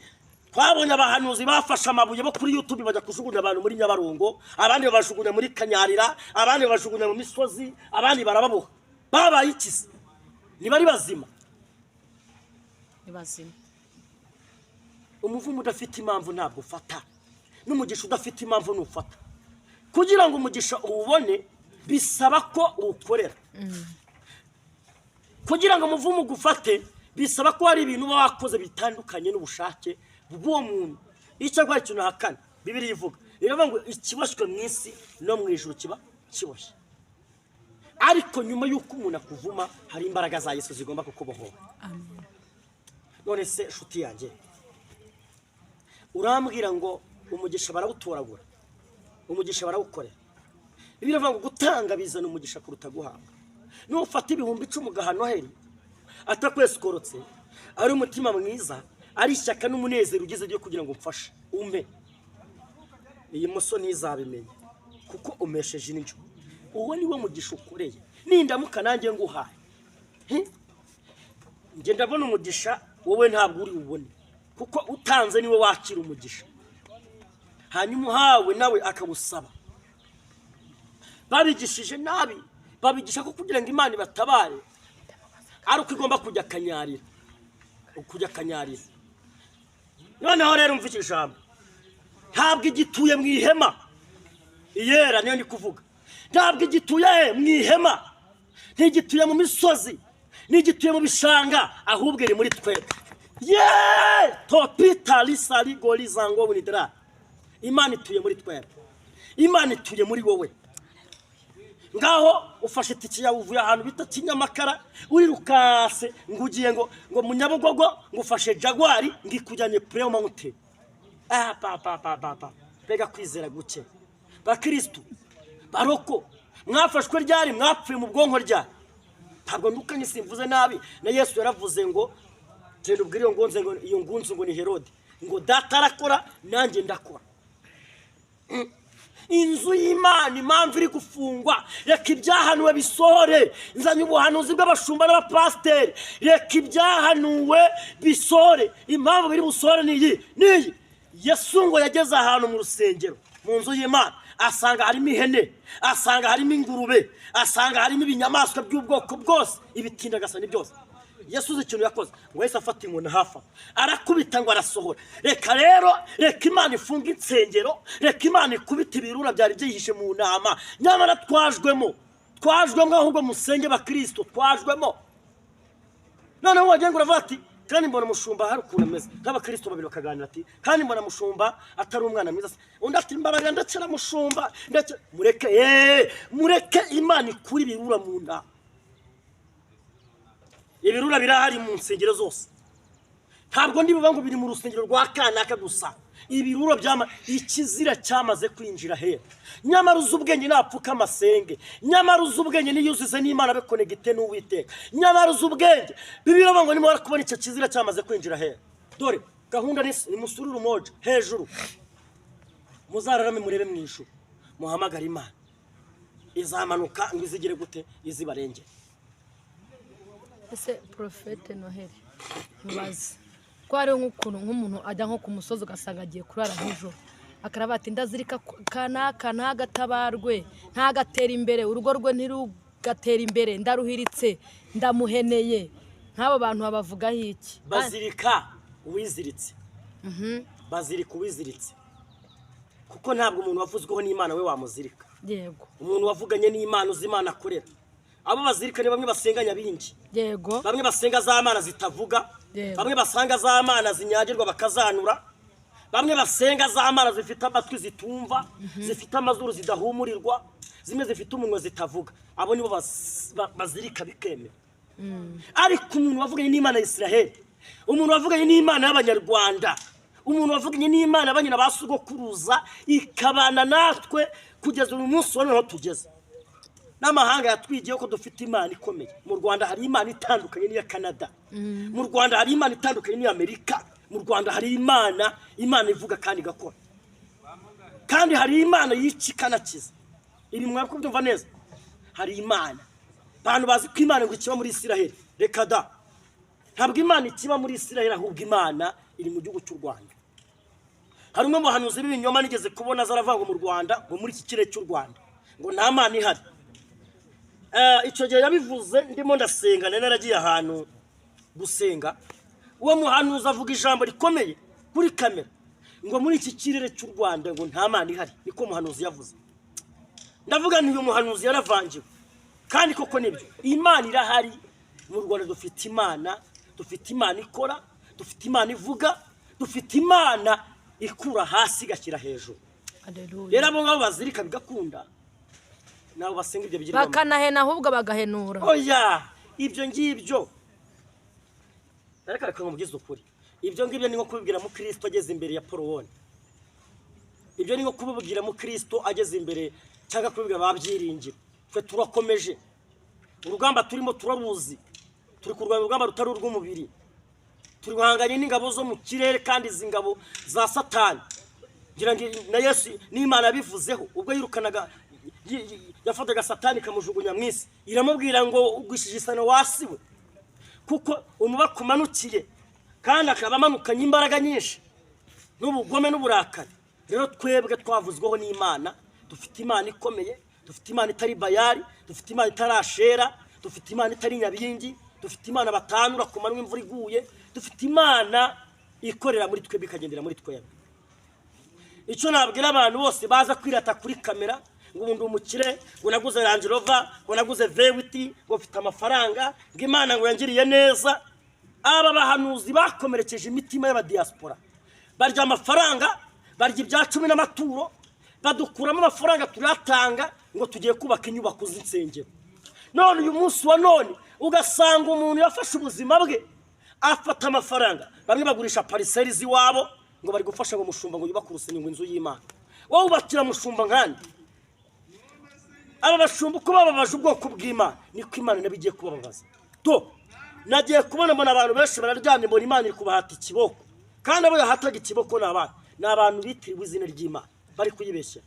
Speaker 3: Twabonye abahanuzi bafashe amabuye bo kuri YouTube bajya kujugunya abantu muri Nyabarongo, abandi babajugunya muri Kanyarira, abandi babajugunya mu misozi, abandi barababoha. Babaye iki se? Ntibari bazima.
Speaker 2: Ni bazima.
Speaker 3: Umuvumo udafite impamvu ntabwo ufata, n'umugisha udafite impamvu ntufata. Kugira ngo umugisha uwubone bisaba ko uwukorera. Kugira ngo umuvumo ugufate bisaba ko hari ibintu uba wakoze bitandukanye n'ubushake bw'uwo muntu. Icyo akora ikintu ahakana, Bibiliya ivuga iravuga ngo ikiboshywe mu isi no mu ijuru kiba kiboshye. Ariko nyuma y'uko umuntu akuvuma hari imbaraga za Yesu zigomba kukubohora.
Speaker 2: Amen.
Speaker 3: None se nshuti yanjye, urambwira ngo umugisha barawutoragura, umugisha barawukorera. Bibiliya iravuga ngo gutanga bizana umugisha kuruta guhabwa. Nufata 10,000 ugaha Noheli atakwesikorotse, ari umutima mwiza, ari ishyaka n'umunezero ugize ryo kugira ngo umfashe, umpe iyi moso ntizabimenye kuko umesheje indyo. Uwo ni wo mugisha ukoreye. Nindamuka nanjye nguhaye, njye ndabona umugisha, wowe ntabwo uri bubone, kuko utanze niwe wakira umugisha, hanyuma uhawe nawe akawusaba. Babigishije nabi, babigisha ko kugira ngo Imana ibatabare ari uko igomba kujya kanyarira, kujya kanyarira. Noneho rero umva iki jambo, ntabwo igituye mu ihema iyera, niyo ndi kuvuga. Ntabwo igituye mu ihema, ntigituye mu misozi, ntigituye mu bishanga, ahubwo iri muri twebwe. Ye topita lisali gorizango winidra. Imana ituye muri twebwe, Imana ituye muri wowe. Ngaho ufashe itike yawe uvuye ahantu bita Kinyamakara, urirukase ngo ugiye ngo mu Nyabugogo, ngo ufashe Jaguar ngo ikujyanye Prayer Mountain. Ah pa pa pa pa pa, mbega kwizera guke. Bakristu baroko mwafashwe ryari? Mwapfuye mu bwonko ryari? Ntabwo ndukanye, simvuze nabi. Na Yesu yaravuze ngo genda ubwire iyo ngunze, ngo iyo ngunze ngo ni Herode, ngo data arakora nanjye ndakora. Inzu y'Imana impamvu iri gufungwa, reka ibyahanuwe bisohore. Nzanye ubuhanuzi bw'abashumba n'abapasiteri, reka ibyahanuwe bisohore. Impamvu biri busohore ni iyi, ni iyi. Yesu ngo yageze ahantu mu rusengero, mu nzu y'Imana, asanga harimo ihene, asanga harimo ingurube, asanga harimo ibinyamaswa by'ubwoko bwose, ibitinda agasani byose. Yesu uzi ikintu yakoze, ngo yahise afata inkoni hafi aho arakubita ngo arasohora. Reka rero, reka Imana ifunge insengero, reka Imana ikubite ibirura byari byihishe mu ntama. Nyamara twajwemo, twajwemo, ahubwo musenge bakristo, twajwemo. Noneho wagira ngo uravuga ati kandi mbona umushumba hari ukuntu ameze nk'abakristo babiri bakaganira ati kandi mbona mushumba atari umwana mwiza, undi ati mbabarira ndetse na mushumba ndetse mureke, mureke Imana ikure ibirura mu nda. Ibirura birahari mu nsengero zose. Ntabwo ndibuvuga ngo biri mu rusengero rwa kanaka gusa. Ibirura byama ikizira cyamaze kwinjira hera. Nyamara uzi ubwenge napfuka amasenge, nyamara uzi ubwenge niyuzuze n'Imana be connecté n'Uwiteka, nyamara uzi ubwenge Bibiliya iravuga ngo nimara kubona icyo kizira cyamaze kwinjira hera, dore gahunda ni musururu moja hejuru, muzararame murebe mu ijuru, muhamagare Imana, izamanuka ngo izigire gute? Izibarengere.
Speaker 1: Ese Porofete Noheli, ntubazi ko hariho nk'ukuntu nk'umuntu ajya nko ku musozi, ugasanga agiye kurara nijoro, akaraba ati: "Ndazirika kanaka ntagatabarwe, ntagatere imbere, urugo rwe ntirugatere imbere, ndaruhiritse, ndamuheneye." Nk'abo bantu babavugaho iki?
Speaker 3: Bazirika uwiziritse, bazirika uwiziritse, kuko ntabwo umuntu wavuzweho n'Imana we wamuzirika. Umuntu wavuganye n'Imana, uzi Imana akorera, abo bazirika ni bamwe basenga nyabingi, bamwe basenga za mana zitavuga, bamwe basanga za mana zinyagirwa bakazanura, bamwe basenga za mana zifite amatwi zitumva, zifite amazuru zidahumurirwa, zimwe zifite umunwa zitavuga. Abo nibo bazirika bikemera. Ariko umuntu wavuganye n'Imana ya Israheli, umuntu wavuganye n'Imana y'Abanyarwanda, umuntu wavuganye n'Imana banyina ba sogokuruza, ikabana natwe kugeza uyu munsi wa none aho tugeze, n'amahanga yatwigiyeho ko dufite Imana ikomeye. Mu Rwanda hari Imana itandukanye n'iya Canada, mu Rwanda hari Imana itandukanye n'iya Amerika, mu Rwanda hari Imana, Imana ivuga kandi igakora, kandi hari Imana yica ikanakiza. Ibi mwari kubyumva neza. Hari Imana. Abantu bazi ko Imana ngo ikiba muri Isiraheli. Reka da, ntabwo Imana ikiba muri Isiraheli, ahubwo Imana iri mu gihugu cy'u Rwanda. Hari umwe mu bahanuzi b'ibinyoma nigeze kubona aza aravuga ngo mu Rwanda, ngo muri iki kirere cy'u Rwanda, ngo nta Mana ihari. Icyo gihe yabivuze ndimo ndasenga, nari naragiye ahantu gusenga. Uwo muhanuzi avuga ijambo rikomeye kuri kamera ngo muri iki kirere cy'u Rwanda ngo nta Mana ihari. Niko muhanuzi yavuze. Ndavuga nti uyu muhanuzi yaravangiwe, kandi koko nibyo, Imana irahari mu Rwanda. Dufite Imana, dufite Imana ikora, dufite Imana ivuga, dufite Imana ikura hasi igashyira hejuru.
Speaker 1: Haleluya.
Speaker 3: Rero abo ngabo bazirika bigakunda nabo basenga ibyo bigirwamana.
Speaker 1: Bakanahena, ahubwo bagahenura.
Speaker 3: Oya, ibyo ngibyo, ariko reka nkubwize ukuri, ibyo ngibyo ni nko kubibwira mukristo ageze imbere ya Polowoni, ibyo ni nko kubibwira mukristo ageze imbere, cyangwa kubibwira ababyiringira. Twe turakomeje, urugamba turimo turaruzi, turi kurwanya urugamba rutari urw'umubiri, turi guhanganye n'ingabo zo mu kirere, kandi izi ngabo za Satani, ngira ngo na Yesu n'Imana yabivuzeho ubwo yirukanaga, yafataga Satani ikamujugunya mu isi, iramubwira ngo ugwishije isano wasiwe, kuko umubaka umanukiye, kandi akaba amanukanye imbaraga nyinshi n'ubugome n'uburakari. Rero twebwe twavuzweho n'Imana, dufite Imana ikomeye, dufite Imana itari Bayari, dufite Imana itari Ashera, dufite Imana itari nyabingi, dufite Imana batanura ku manywa imvura iguye, dufite Imana ikorera muri twebwe, ikagendera muri twebwe. Icyo nabwira abantu bose baza kwirata kuri kamera ngo ubu ndi umukire, ngo naguze Range Rover, ngo naguze V8, ngo mfite amafaranga, ngo Imana ngo yangiriye neza, aba bahanuzi bakomerekeje imitima y'abadiaspora. Barya amafaranga, barya ibya cumi n'amaturo, badukuramo amafaranga turayatanga ngo tugiye kubaka inyubako z'insengero. None uyu munsi wa none ugasanga umuntu yafashe ubuzima bwe, afata amafaranga, bamwe bagurisha parcelle z'iwabo ngo bari gufasha ngo umushumba ngo yubake urusengero, inzu y'Imana. Wowe ubakira mushumba nkandi? Aba bashumba uko bababaje ubwoko bw'Imana, niko Imana nabo igiye kubababaza. To nagiye kubona mbona abantu benshi bararyamye, mbona Imana iri kubahata ikiboko. Kandi abo yahataga ikiboko ni abana, ni abantu bitiriwe izina ry'Imana bari kuyibeshyera.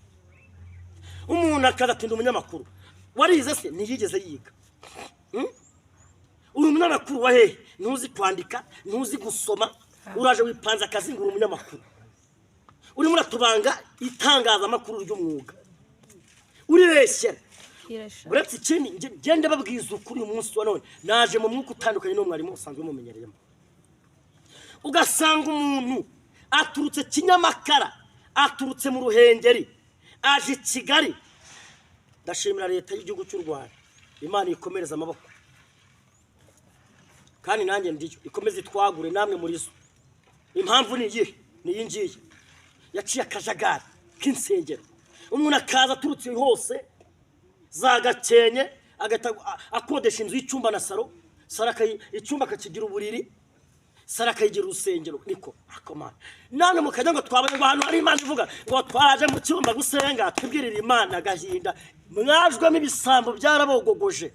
Speaker 3: Umuntu akazatinda, umunyamakuru warize se ntiyigeze yiga. Uri umunyamakuru wa hehe? Ntuzi kwandika, ntuzi gusoma, uraje wipanze akazi ngo uri umunyamakuru, urimo uratubanga itangazamakuru ry'umwuga, uribeshyera. Uretse ikindi, ngende babwiza ukuri, uyu munsi wa none naje mu mwuka utandukanye n'umwarimu usanzwe mumenyereyemo. Ugasanga umuntu aturutse Kinyamakara, aturutse mu Ruhengeri, aje i Kigali. Ndashimira leta y'igihugu cy'u Rwanda, Imana ikomereza amaboko, kandi nanjye ndiyo ikomeze itwagure namwe muri zo. Impamvu ni iyihe? Ni iyi ngiyi: yaciye akajagari k'insengero. Umuntu akaza aturutse hose za Gakenke, agahita akodesha inzu y'icyumba na salo. Saro icyumba akakigira uburiri, saro akayigira urusengero. Niko akomana namwe mukajya ngo twabonye ngo ahantu hari Imana ivuga ngo twaje mu cyumba gusenga twibwirira Imana agahinda. Mwajwemo ibisambo byarabogogoje.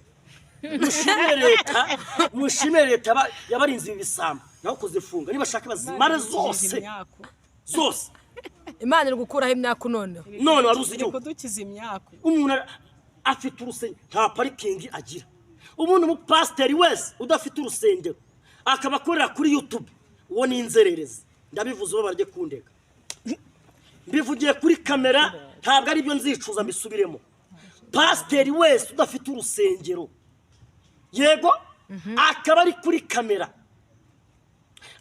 Speaker 3: Mushimire leta, mushimire leta yabarinze ibi bisambo, naho kuzifunga nibashaka bazimare zose
Speaker 4: Imyaku.
Speaker 3: zose.
Speaker 1: Imana iri gukuraho imyaku noneho.
Speaker 3: None wari uzi
Speaker 4: Iri
Speaker 3: igihugu
Speaker 4: kudukiza imyaku.
Speaker 3: Umuntu afite urusengero, nta parikingi agira. Ubundi umupasiteri wese udafite urusengero akaba akorera kuri YouTube, uwo ni inzererezi. Ndabivuze ubo barye kundega, mbivugiye kuri kamera, ntabwo aribyo nzicuza, mbisubiremo. Pasiteri wese udafite urusengero, yego, akaba ari kuri kamera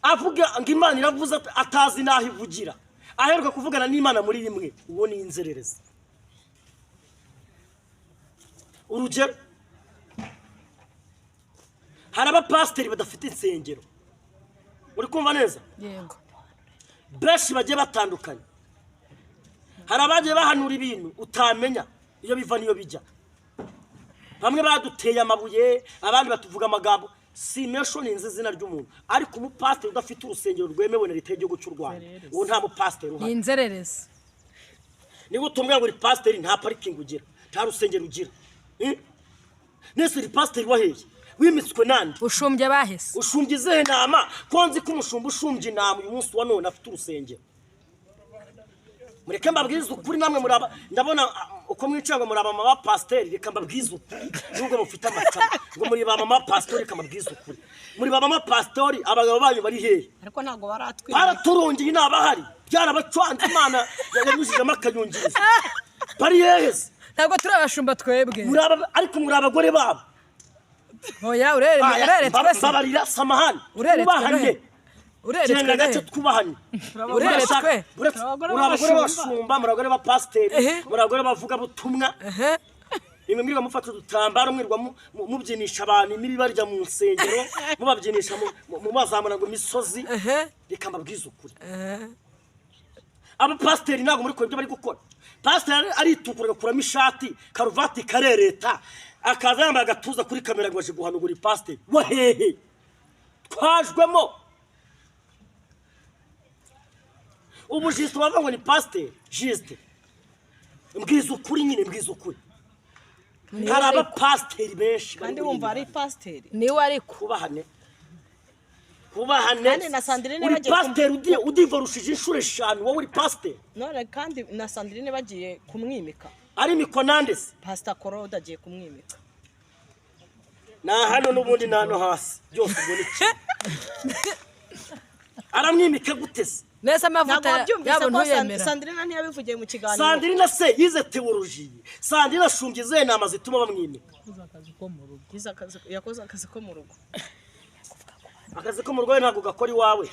Speaker 3: avuga ngo Imana iravuze, atazi n'aho ivugira, aheruka kuvugana n'Imana muri rimwe, uwo ni inzererezi. Urugero, hari abapasiteri badafite insengero, uri kumva neza?
Speaker 1: Yego.
Speaker 3: Benshi bagiye batandukanye. Hari abagiye bahanura ibintu utamenya iyo biva n'iyo bijya. Bamwe baduteye amabuye, abandi batuvuga amagambo. Si mentioninze izina ry'umuntu, ariko umupasiteri udafite urusengero rwemewe na leta y'igihugu cy'u Rwanda, uwo nta mupasiteri
Speaker 1: Ni
Speaker 3: uhari.
Speaker 1: inzererezi.
Speaker 3: Niba utumwe ngo uri pasiteri, nta parikingi ugira, nta rusengero ugira. Eh? Nese uri pasiteri waheye wimitswe nande?
Speaker 1: Ushumbye bahese.
Speaker 3: Ushumbye izihe ntama, ko nzi ko umushumba ushumbye intama uyu munsi wa none afite urusengero? Mureke mbabwize ukuri. Namwe muraba, ndabona uko mwicara ngo muri abamama pasiteri. Reka mbabwize ukuri, nubwo mufite amatara ngo muri ba mama pasitori, reka mbabwize ukuri: muri ba mama pasitori, abagabo banyu bari hehe?
Speaker 4: Ariko ntabwo baratwira.
Speaker 3: Baraturongeye, ntabahari, byarabacanze. Imana yanyujijemo akayungirizo, bari hehe se?
Speaker 1: Ntabwo turi abashumba twebwe.
Speaker 3: Muri ariko muri abagore babo.
Speaker 1: Oya, urere.
Speaker 3: Aya,
Speaker 1: Ureretswe se?
Speaker 3: mbabarira, samahani.
Speaker 1: Ureretswe?
Speaker 3: Twubahane.
Speaker 1: Noheli. Ureretswe?
Speaker 3: Genda gake.
Speaker 1: Noheli.
Speaker 3: Twubahane.
Speaker 1: Ureretswe?
Speaker 4: Abagore
Speaker 3: Muri abagore
Speaker 4: b'abashumba.
Speaker 3: b'abashumba, muri abagore ba pasiteri, muri abagore bavugabutumwa. Nimwe mwirirwa mufata udutambaro, mwirirwa mubyinisha abantu imibi barya mu nsengero, mubabyinisha, mubazamura ngo imisozi. Reka mbabwize ukuri: abapasiteri ntabwo muri kure ibyo bari gukora. Pasiteri aritukura, agakuramo ishati, karuvati ikarereta, akaza yambaye agatuza kuri kamera ngo aje guhanugura. Ipasiteri wahehe? Twajwemo ubu. Jisite bavuga ngo ni pasiteri Jisite, mbwiza ukuri nyine, mbwiza ukuri, hari abapasiteri benshi bari
Speaker 4: Kandi
Speaker 3: muri iyi
Speaker 4: wumva ari
Speaker 3: mihanda.
Speaker 4: pasiteri.
Speaker 1: Niwe ariko.
Speaker 3: Kubahane, kubahane.
Speaker 4: Kandi na Sandrine
Speaker 3: Uri
Speaker 4: bagiye
Speaker 3: pasiteri udivorushije inshuro 5, wowe uri pasiteri?
Speaker 4: None kandi na Sandrine bagiye kumwimika.
Speaker 3: Ari mikonandesi.
Speaker 4: Pasita Korode agiye kumwimika.
Speaker 3: Ni hano n'ubundi ni hano hasi byose. Ubwo ni kimwe, aramwimika gute se?
Speaker 1: Nese
Speaker 4: Ntabwo
Speaker 1: amavuta
Speaker 4: wabyumvise
Speaker 1: yabo
Speaker 4: ko
Speaker 1: ntuyemera?
Speaker 4: Sandrine ntiyabivugiye mu kiganiro?
Speaker 3: Sandrine se yize tewoloji? Sandrine ashumbye izihe nama zituma bamwimika?
Speaker 4: Yize yakoze akazi ko mu rugo.
Speaker 3: Akazi ko mu rugo ntabwo gakora iwawe.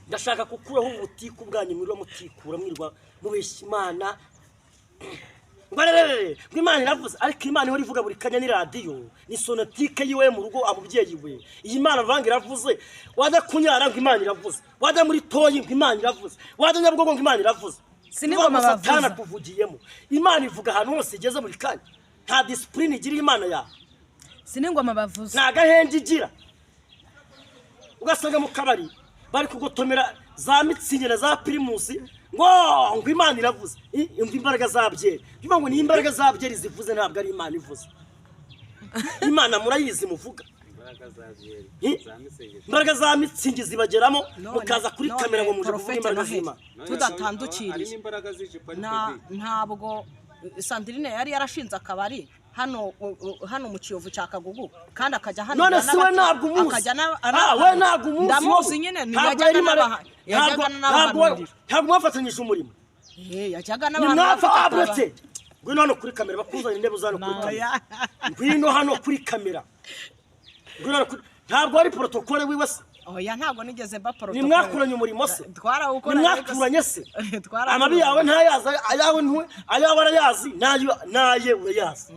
Speaker 3: Ndashaka gukuraho ubutiku bwanyu mwirwa mutikura, mwirwa mubeshya Imana ngo arerere, ngo Imana iravuze. Ariko Imana ihora ivuga buri kanya, ni radiyo, ni sonatike yiwe mu rugo, abubyeyi we. Iyi Mana bavanga iravuze, wajya kunyara ngo Imana iravuze, wajya muri toyi ngo Imana iravuze, wajya Nyabugogo ngo Imana iravuze.
Speaker 1: Si n'ingoma
Speaker 3: Uvuga ngo Satani
Speaker 1: bavuza.
Speaker 3: akuvugiyemo. Imana ivuga ahantu hose igeze buri kanya. Nta disipurine igira Imana yawe.
Speaker 1: Si n'ingoma bavuza.
Speaker 3: Nta gahenge igira. Ugasanga mu kabari bari kugotomera za mitsingi na za pirimusi ngo Imana iravuze. Umva imbaraga za byeri. Bivuga ngo ni imbaraga za byeri zivuze, ntabwo ari Imana ivuze. Imana murayizi muvuga?
Speaker 5: Imbaraga za byeri.
Speaker 3: Hi?
Speaker 5: Za mitsingi.
Speaker 3: Imbaraga za mitsingi zibageramo,
Speaker 4: None-
Speaker 3: mukaza kuri
Speaker 4: none
Speaker 3: kamera ngo muje kuvuga
Speaker 4: Prophet
Speaker 3: imbaraga
Speaker 4: Noheli,
Speaker 3: z'Imana.
Speaker 5: None
Speaker 4: tudatandukiriye.
Speaker 5: hari n'imbaraga z'ijipo ariko di.
Speaker 4: Ntabwo Sandrine yari yarashinze akabari hano hano mu Kiyovu cya Kagugu, kandi akajya hano.
Speaker 3: None se we ntabwo umuzi? Ah, we ntabwo umuzi
Speaker 4: Ndamuzi
Speaker 3: wowe.
Speaker 4: nyine.
Speaker 3: Ntabwo
Speaker 4: Yajyaga
Speaker 3: yari mare-
Speaker 4: yajyaga n'abahanurira.
Speaker 3: Ntabwo mwafatanyije umurimo.
Speaker 4: Eh, yajyaga
Speaker 3: Ni
Speaker 4: n'abantu
Speaker 3: mwafa
Speaker 4: bafite akabari.
Speaker 3: aburetse. Ngwino hano kuri kamera, bakuzanira intebe uza hano kuri kamera. Ngwino hano kuri kamera, ngwino hano kuri. Ntabwo wari protokole wiwe se?
Speaker 4: Oya, ntabwo nigeze mba protocole.
Speaker 3: Nimwakuranye umurimo se?
Speaker 4: Twarawukoranye.
Speaker 3: Nimwakuranye se?
Speaker 4: Twarakuranye.
Speaker 3: Amabi yawe ntayazi, ayawe ntuwe, ayawe arayazi, nayo naye urayazi.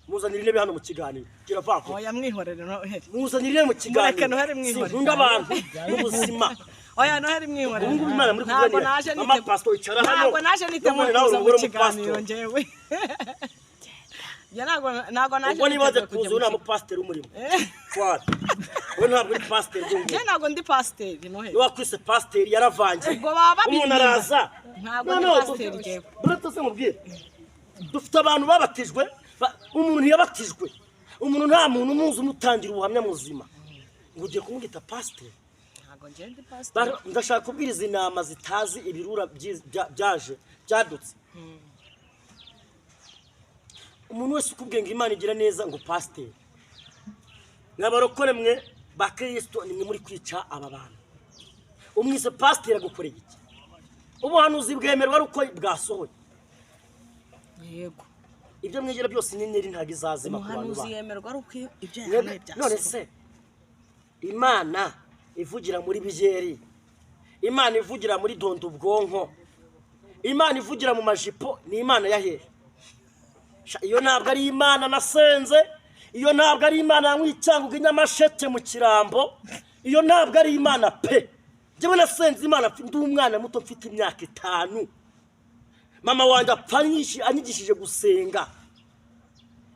Speaker 3: Muzanira intebe hano mu kiganiro, gira vuba.
Speaker 4: Oya, mwihorere Noheli.
Speaker 3: Muzanira intebe mu kiganiro.
Speaker 4: Mureke Noheli, mwihorere.
Speaker 3: Sinkunda abantu mu buzima.
Speaker 4: Oya Noheli, mwihorere.
Speaker 3: Ubu ngubu Imana muri
Speaker 4: Ntabwo
Speaker 3: kuganira.
Speaker 4: naje
Speaker 3: Mama pastor, icara hano.
Speaker 4: Ntabwo naje niteguye
Speaker 3: N'ubundi nawe
Speaker 4: kuza mu
Speaker 3: uri umugore
Speaker 4: kiganiro
Speaker 3: w'umupastor.
Speaker 4: njyewe. Njye ntabwo naje
Speaker 3: Ubwo niba waje
Speaker 4: niteguye kujya
Speaker 3: kuza
Speaker 4: mu
Speaker 3: uri
Speaker 4: kigo.
Speaker 3: mupasiteri w'umurimo twara we, ntabwo uri pasiteri ubwo
Speaker 4: Njye
Speaker 3: ngubwo.
Speaker 4: ntabwo ndi pasiteri, Noheli.
Speaker 3: Niba wakwise pasiteri yaravangiye.
Speaker 4: Ubwo baba
Speaker 3: Umuntu
Speaker 4: babiririmba.
Speaker 3: araza.
Speaker 4: Ntabwo
Speaker 3: No,
Speaker 4: ndi
Speaker 3: no,
Speaker 4: pasiteri njyewe.
Speaker 3: Buretse se mubwire, dufite abantu babatijwe, umuntu ntiyabatijwe, umuntu nta muntu umuzi umutangira ubuhamya muzima, ngo ugiye kumwita pasiteri.
Speaker 4: Ntabwo njye ndi pasiteri.
Speaker 3: Ndashaka kubwiriza intama zitazi ibirura byaje byadutse. Umuntu wese ukubwiye ngo Imana igira neza, ngo pasiteri, mwabarokore mwe ba Kirisito, nimwe muri kwica aba bantu. Umwise pasiteri agukoreye iki? Ubuhanuzi bwemerwa ari uko bwasohoye.
Speaker 4: Yego.
Speaker 3: Ibyo mwigira byose, inyenyeri ntabwo izazima ku bantu
Speaker 4: Umuhanuzi
Speaker 3: banyu.
Speaker 4: yemerwa ari uko ibyo yahanuye
Speaker 3: None
Speaker 4: byasohoye.
Speaker 3: se Imana ivugira muri byeri, Imana ivugira muri dondo ubwonko, Imana ivugira mu majipo, ni Imana ya hehe? Sha, iyo ntabwo ari Imana nasenze, iyo ntabwo ari Imana yanywa icyangugu i Nyamasheke mu Kirambo, iyo ntabwo ari Imana pe. Njyewe nasenze Imana ndi umwana muto, mfite imyaka 5. Mama wanjye apfa anyigishije gusenga.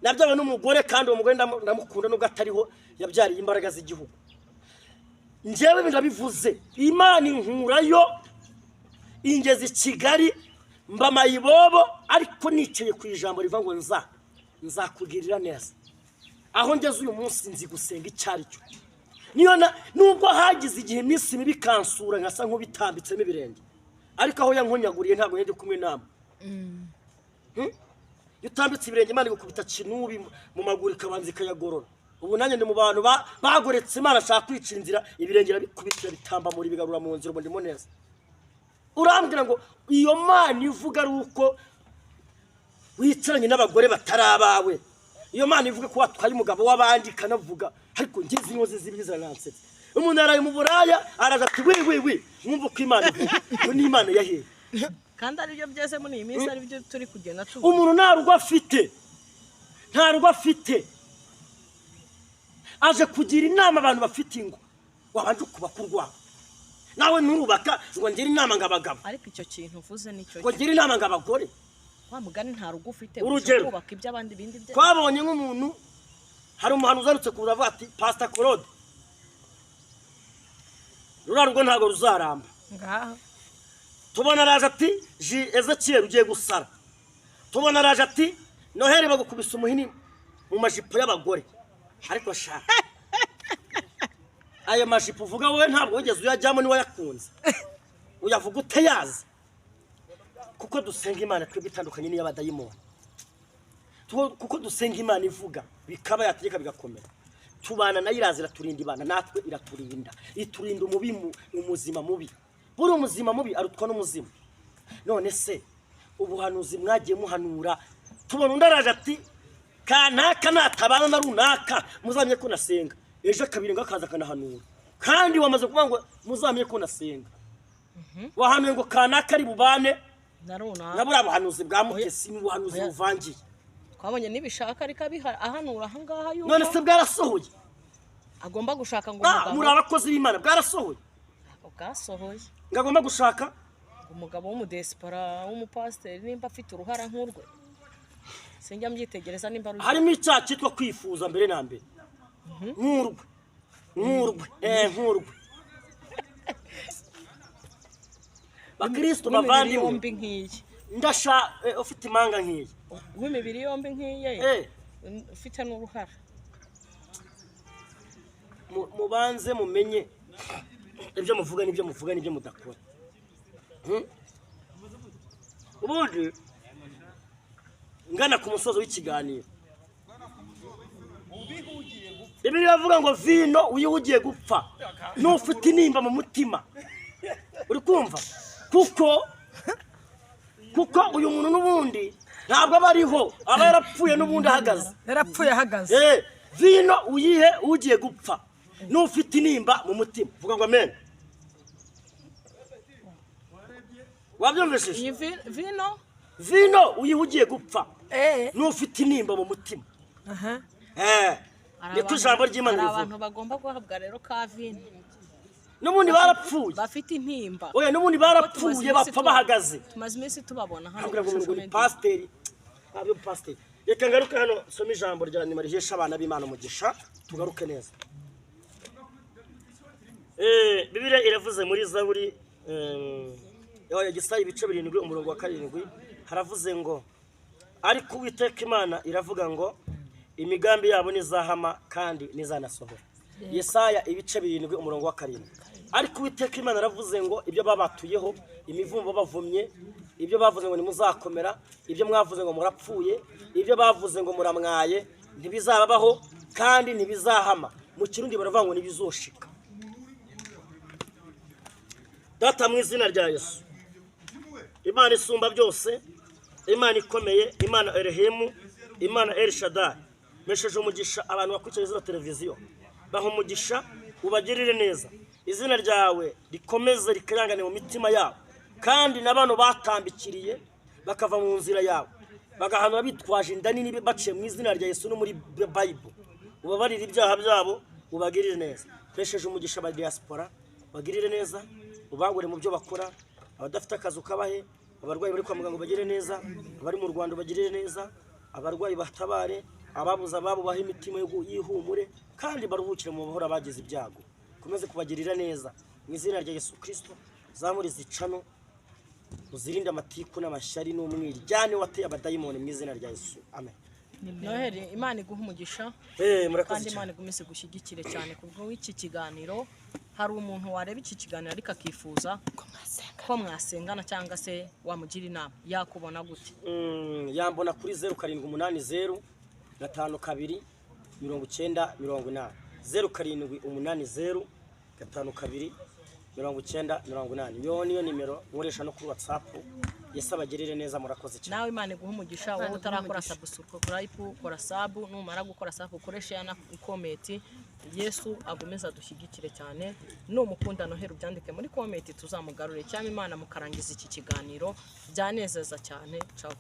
Speaker 3: Nabyawe n'umugore, kandi uwo mugore ndamukunda nubwo atariho, yabyariye imbaraga z'igihugu. Njyewe ndabivuze, Imana inkurayo ingeze i Kigali, mba mayibobo, ariko nicaye ku ijambo riva ngo nzakugirira neza. Aho ngeze uyu munsi nzi gusenga icyo ari cyo. Niyo na nubwo hagize igihe iminsi mibi ikansura nkasa nk'ubitambitsemo ibirenge, ariko aho yankonyaguriye ntabwo ndi kumwe namwe. Iyo utambitse ibirenge, Imana igukubita kinubi mu maguru, ikabanza ikayagorora. Ubu nanjye ndi mu bantu bagoretse Imana ashaka kwica inzira, ibirenge irabikubitira bitambamura, ibigarura mu nzira. Ubu ndimo neza. Urambwira ngo iyo Mana ivuga ari uko wicaranye n'abagore batari abawe, iyo Mana ivuga ko watwaye umugabo w'abandi ikanavuga? Ariko ngize inkozi z'ibibi ziranansetse. Umuntu yaraye mu buraya, araza ati: "Wi wi wi, mwumva uko Imana ivuga." Iyo ni Imana yahehe?
Speaker 4: Kandi aribyo byeze muri iyi minsi, aribyo turi kugenda tubona.
Speaker 3: Umuntu nta rugo afite, nta rugo afite, aje kugira inama abantu bafite ingo. Wabanje ukubaka urwawe nawe, nturubaka ngo ngire inama ngo abagabo.
Speaker 4: Ariko icyo kintu uvuze nicyo.
Speaker 3: Ngo ngire inama ngo abagore.
Speaker 4: Wa mugani, nta rugo ufite.
Speaker 3: Urugero.
Speaker 4: Kubaka iby'abandi bindi bye.
Speaker 3: Twabonye nk'umuntu, hari umuhanuzi uherutse kuza avuga ati: "Pasita Claude, ruriya rugo ntabwo ruzaramba."
Speaker 1: Ngaho.
Speaker 3: Tubona araje ati: "Ji Ezekiyeli, ugiye gusara." Tubona araje ati: "Noheli, bagukubise umuhini mu majipo y'abagore." Ariko shaka, ayo majipo uvuga wowe ntabwo wigeze uyajyamo, niwe wayakunze, uyavuga utayazi. Kuko dusenga Imana twebwe itandukanye n'iy'abadayimoni. Kuko dusenga Imana ivuga bikaba, yategeka bigakomera. Tubana nayo, iraza iraturinda, ibana natwe iraturinda, iturinda umubi, umuzima mubi. Buri umuzima mubi arutwa n'umuzimu. None se ubuhanuzi mwagiye muhanura, tubona undi araje ati: "Kanaka natabana na runaka muzamenye ko nasenga." Ejo kabiri ngo akaza akanahanura, kandi wamaze kuvuga ngo muzamenye ko nasenga. Wahanuye ngo kanaka ari bubane
Speaker 4: Na runaka.
Speaker 3: Na buriya buhanuzi bwa Mutesi ni ubuhanuzi
Speaker 4: Oya.
Speaker 3: buvangiye.
Speaker 4: Twabonye nibishaka, ariko ahanura ahangaha yuko
Speaker 3: None se bwarasohoye?
Speaker 4: agomba gushaka ngo
Speaker 3: Ah,
Speaker 4: umugabo
Speaker 3: muri abakozi b'Imana, bwarasohoye?
Speaker 4: Ntabwo bwasohoye.
Speaker 3: Ngo agomba gushaka
Speaker 4: Umugabo w'umudesipora w'umupasiteri, nimba afite uruhara nk'urwe, sinjya mbyitegereza nimba ari
Speaker 3: Harimo icyaha cyitwa kwifuza mbere na mbere, nk'urwe bakristo
Speaker 4: w'imibiri
Speaker 3: bavandimwe.
Speaker 4: yombi nk'iyi.
Speaker 3: Ndasha ufite impanga nk'iyi.
Speaker 4: W'imibiri yombi nk'iyi, ufite n'uruhara.
Speaker 3: Mubanze mumenye ibyo muvuga n'ibyo muvuga n'ibyo mudakora. Ubundi ngana ku musozo w'ikiganiro, Bibiliya iravuga ngo vino uyihugiye gupfa n'ufite intimba mu mutima. Uri kumva? Kuko uyu muntu n'ubundi ntabwo aba ariho, aba yarapfuye n'ubundi ahagaze.
Speaker 1: Yarapfuye ahagaze.
Speaker 3: Vino uyihe ugiye gupfa n'ufite intimba mu mutima. Vuga ngo amen. Wabyumvishije?
Speaker 4: Iyi vino.
Speaker 3: Vino uyihe ugiye gupfa n'ufite intimba mu mutima.
Speaker 1: Aha.
Speaker 4: Hari
Speaker 3: Niko ijambo ry'Imana
Speaker 4: hari
Speaker 3: rivuga.
Speaker 4: abantu bagomba guhabwa rero ka vino.
Speaker 3: N'ubundi barapfuye.
Speaker 4: Bafite intimba.
Speaker 3: Oya, n'ubundi
Speaker 4: Tumaze
Speaker 3: barapfuye,
Speaker 4: iminsi
Speaker 3: bapfa bahagaze.
Speaker 4: Tumaze iminsi tubabona hano
Speaker 3: Kugira ngo
Speaker 4: kuri
Speaker 3: ngo
Speaker 4: social
Speaker 3: ni
Speaker 4: media.
Speaker 3: pasiteri, ntabyo pasiteri. Reka ngaruke hano nsome ijambo rya nyuma rihesha abana b'Imana umugisha, tugaruke neza. Bibiliya iravuze muri Zaburi ya Yesaya ibice 7 umurongo wa 7, haravuze ngo ariko Uwiteka Imana iravuga ngo imigambi yabo nizahama kandi nizanasohora. Yesaya ibice 7 umurongo wa 7. Ariko Uwiteka Imana aravuze ngo ibyo babatuyeho, imivumo bavumye, ibyo bavuze ngo ntimuzakomera, ibyo mwavuze ngo murapfuye, ibyo bavuze ngo muramwaye, ntibizababaho kandi ntibizahama. Mu Kirundi baravuga ngo ntibizoshika. Data, mu izina rya Yesu, Imana isumba byose, Imana ikomeye, Imana Elohim, Imana El Shaddai, mesheje umugisha abantu bakurikira zino televiziyo, baha umugisha, ubagirire neza, izina ryawe rikomeze rikirangane mu mitima yabo, kandi na bano batambikiriye bakava mu nzira yawe bagahanura bitwaje inda nini baciye mu izina rya Yesu no muri Bible, ubabarire ibyaha byabo, ubagirire neza. Mesheje umugisha aba diaspora, bagirire neza, ubangure mu byo bakora, abadafite akazi ukabahe, abarwayi bari kwa muganga ubagirire neza, abari mu Rwanda ubagirire neza, abarwayi batabare, ababuze ababo bahe imitima y'ihumure, kandi baruhukire mu mahoro abagize ibyago. Ukomeze kubagirira neza mu izina rya Yesu Kristo. Zamure zicano, uzirinde amatiku n'amashyari n'umwiryane wateye abadayimoni mu izina rya Yesu, amen.
Speaker 4: Noheli, Imana iguhe umugisha.
Speaker 3: Murakoze
Speaker 4: Kandi
Speaker 3: cyane.
Speaker 4: Imana igumise gushyigikire cyane kubwo iki kiganiro. Hari umuntu wareba iki kiganiro ariko akifuza ko mwasengana cyangwa se wamugira inama, yakubona gute?
Speaker 3: Yambona kuri 0780 52 90 80, 0780 52 90 80. Iyo niyo nimero nkoresha no kuri WhatsApp. Yesu abagirire neza, murakoze cyane.
Speaker 4: Nawe Imana iguhe umugisha.
Speaker 1: Imana
Speaker 4: Wowe
Speaker 1: iguhe
Speaker 4: utarakora
Speaker 1: umugisha.
Speaker 4: subscribe, kora sub, numara gukora sub ukoreshe ya na comment. Yesu agomeza adushyigikire cyane. Numukunda Noheli ubyandike muri comment, tuzamugarure, cyangwa Imana mukarangiza iki kiganiro, byanezeza cyane. Ciao.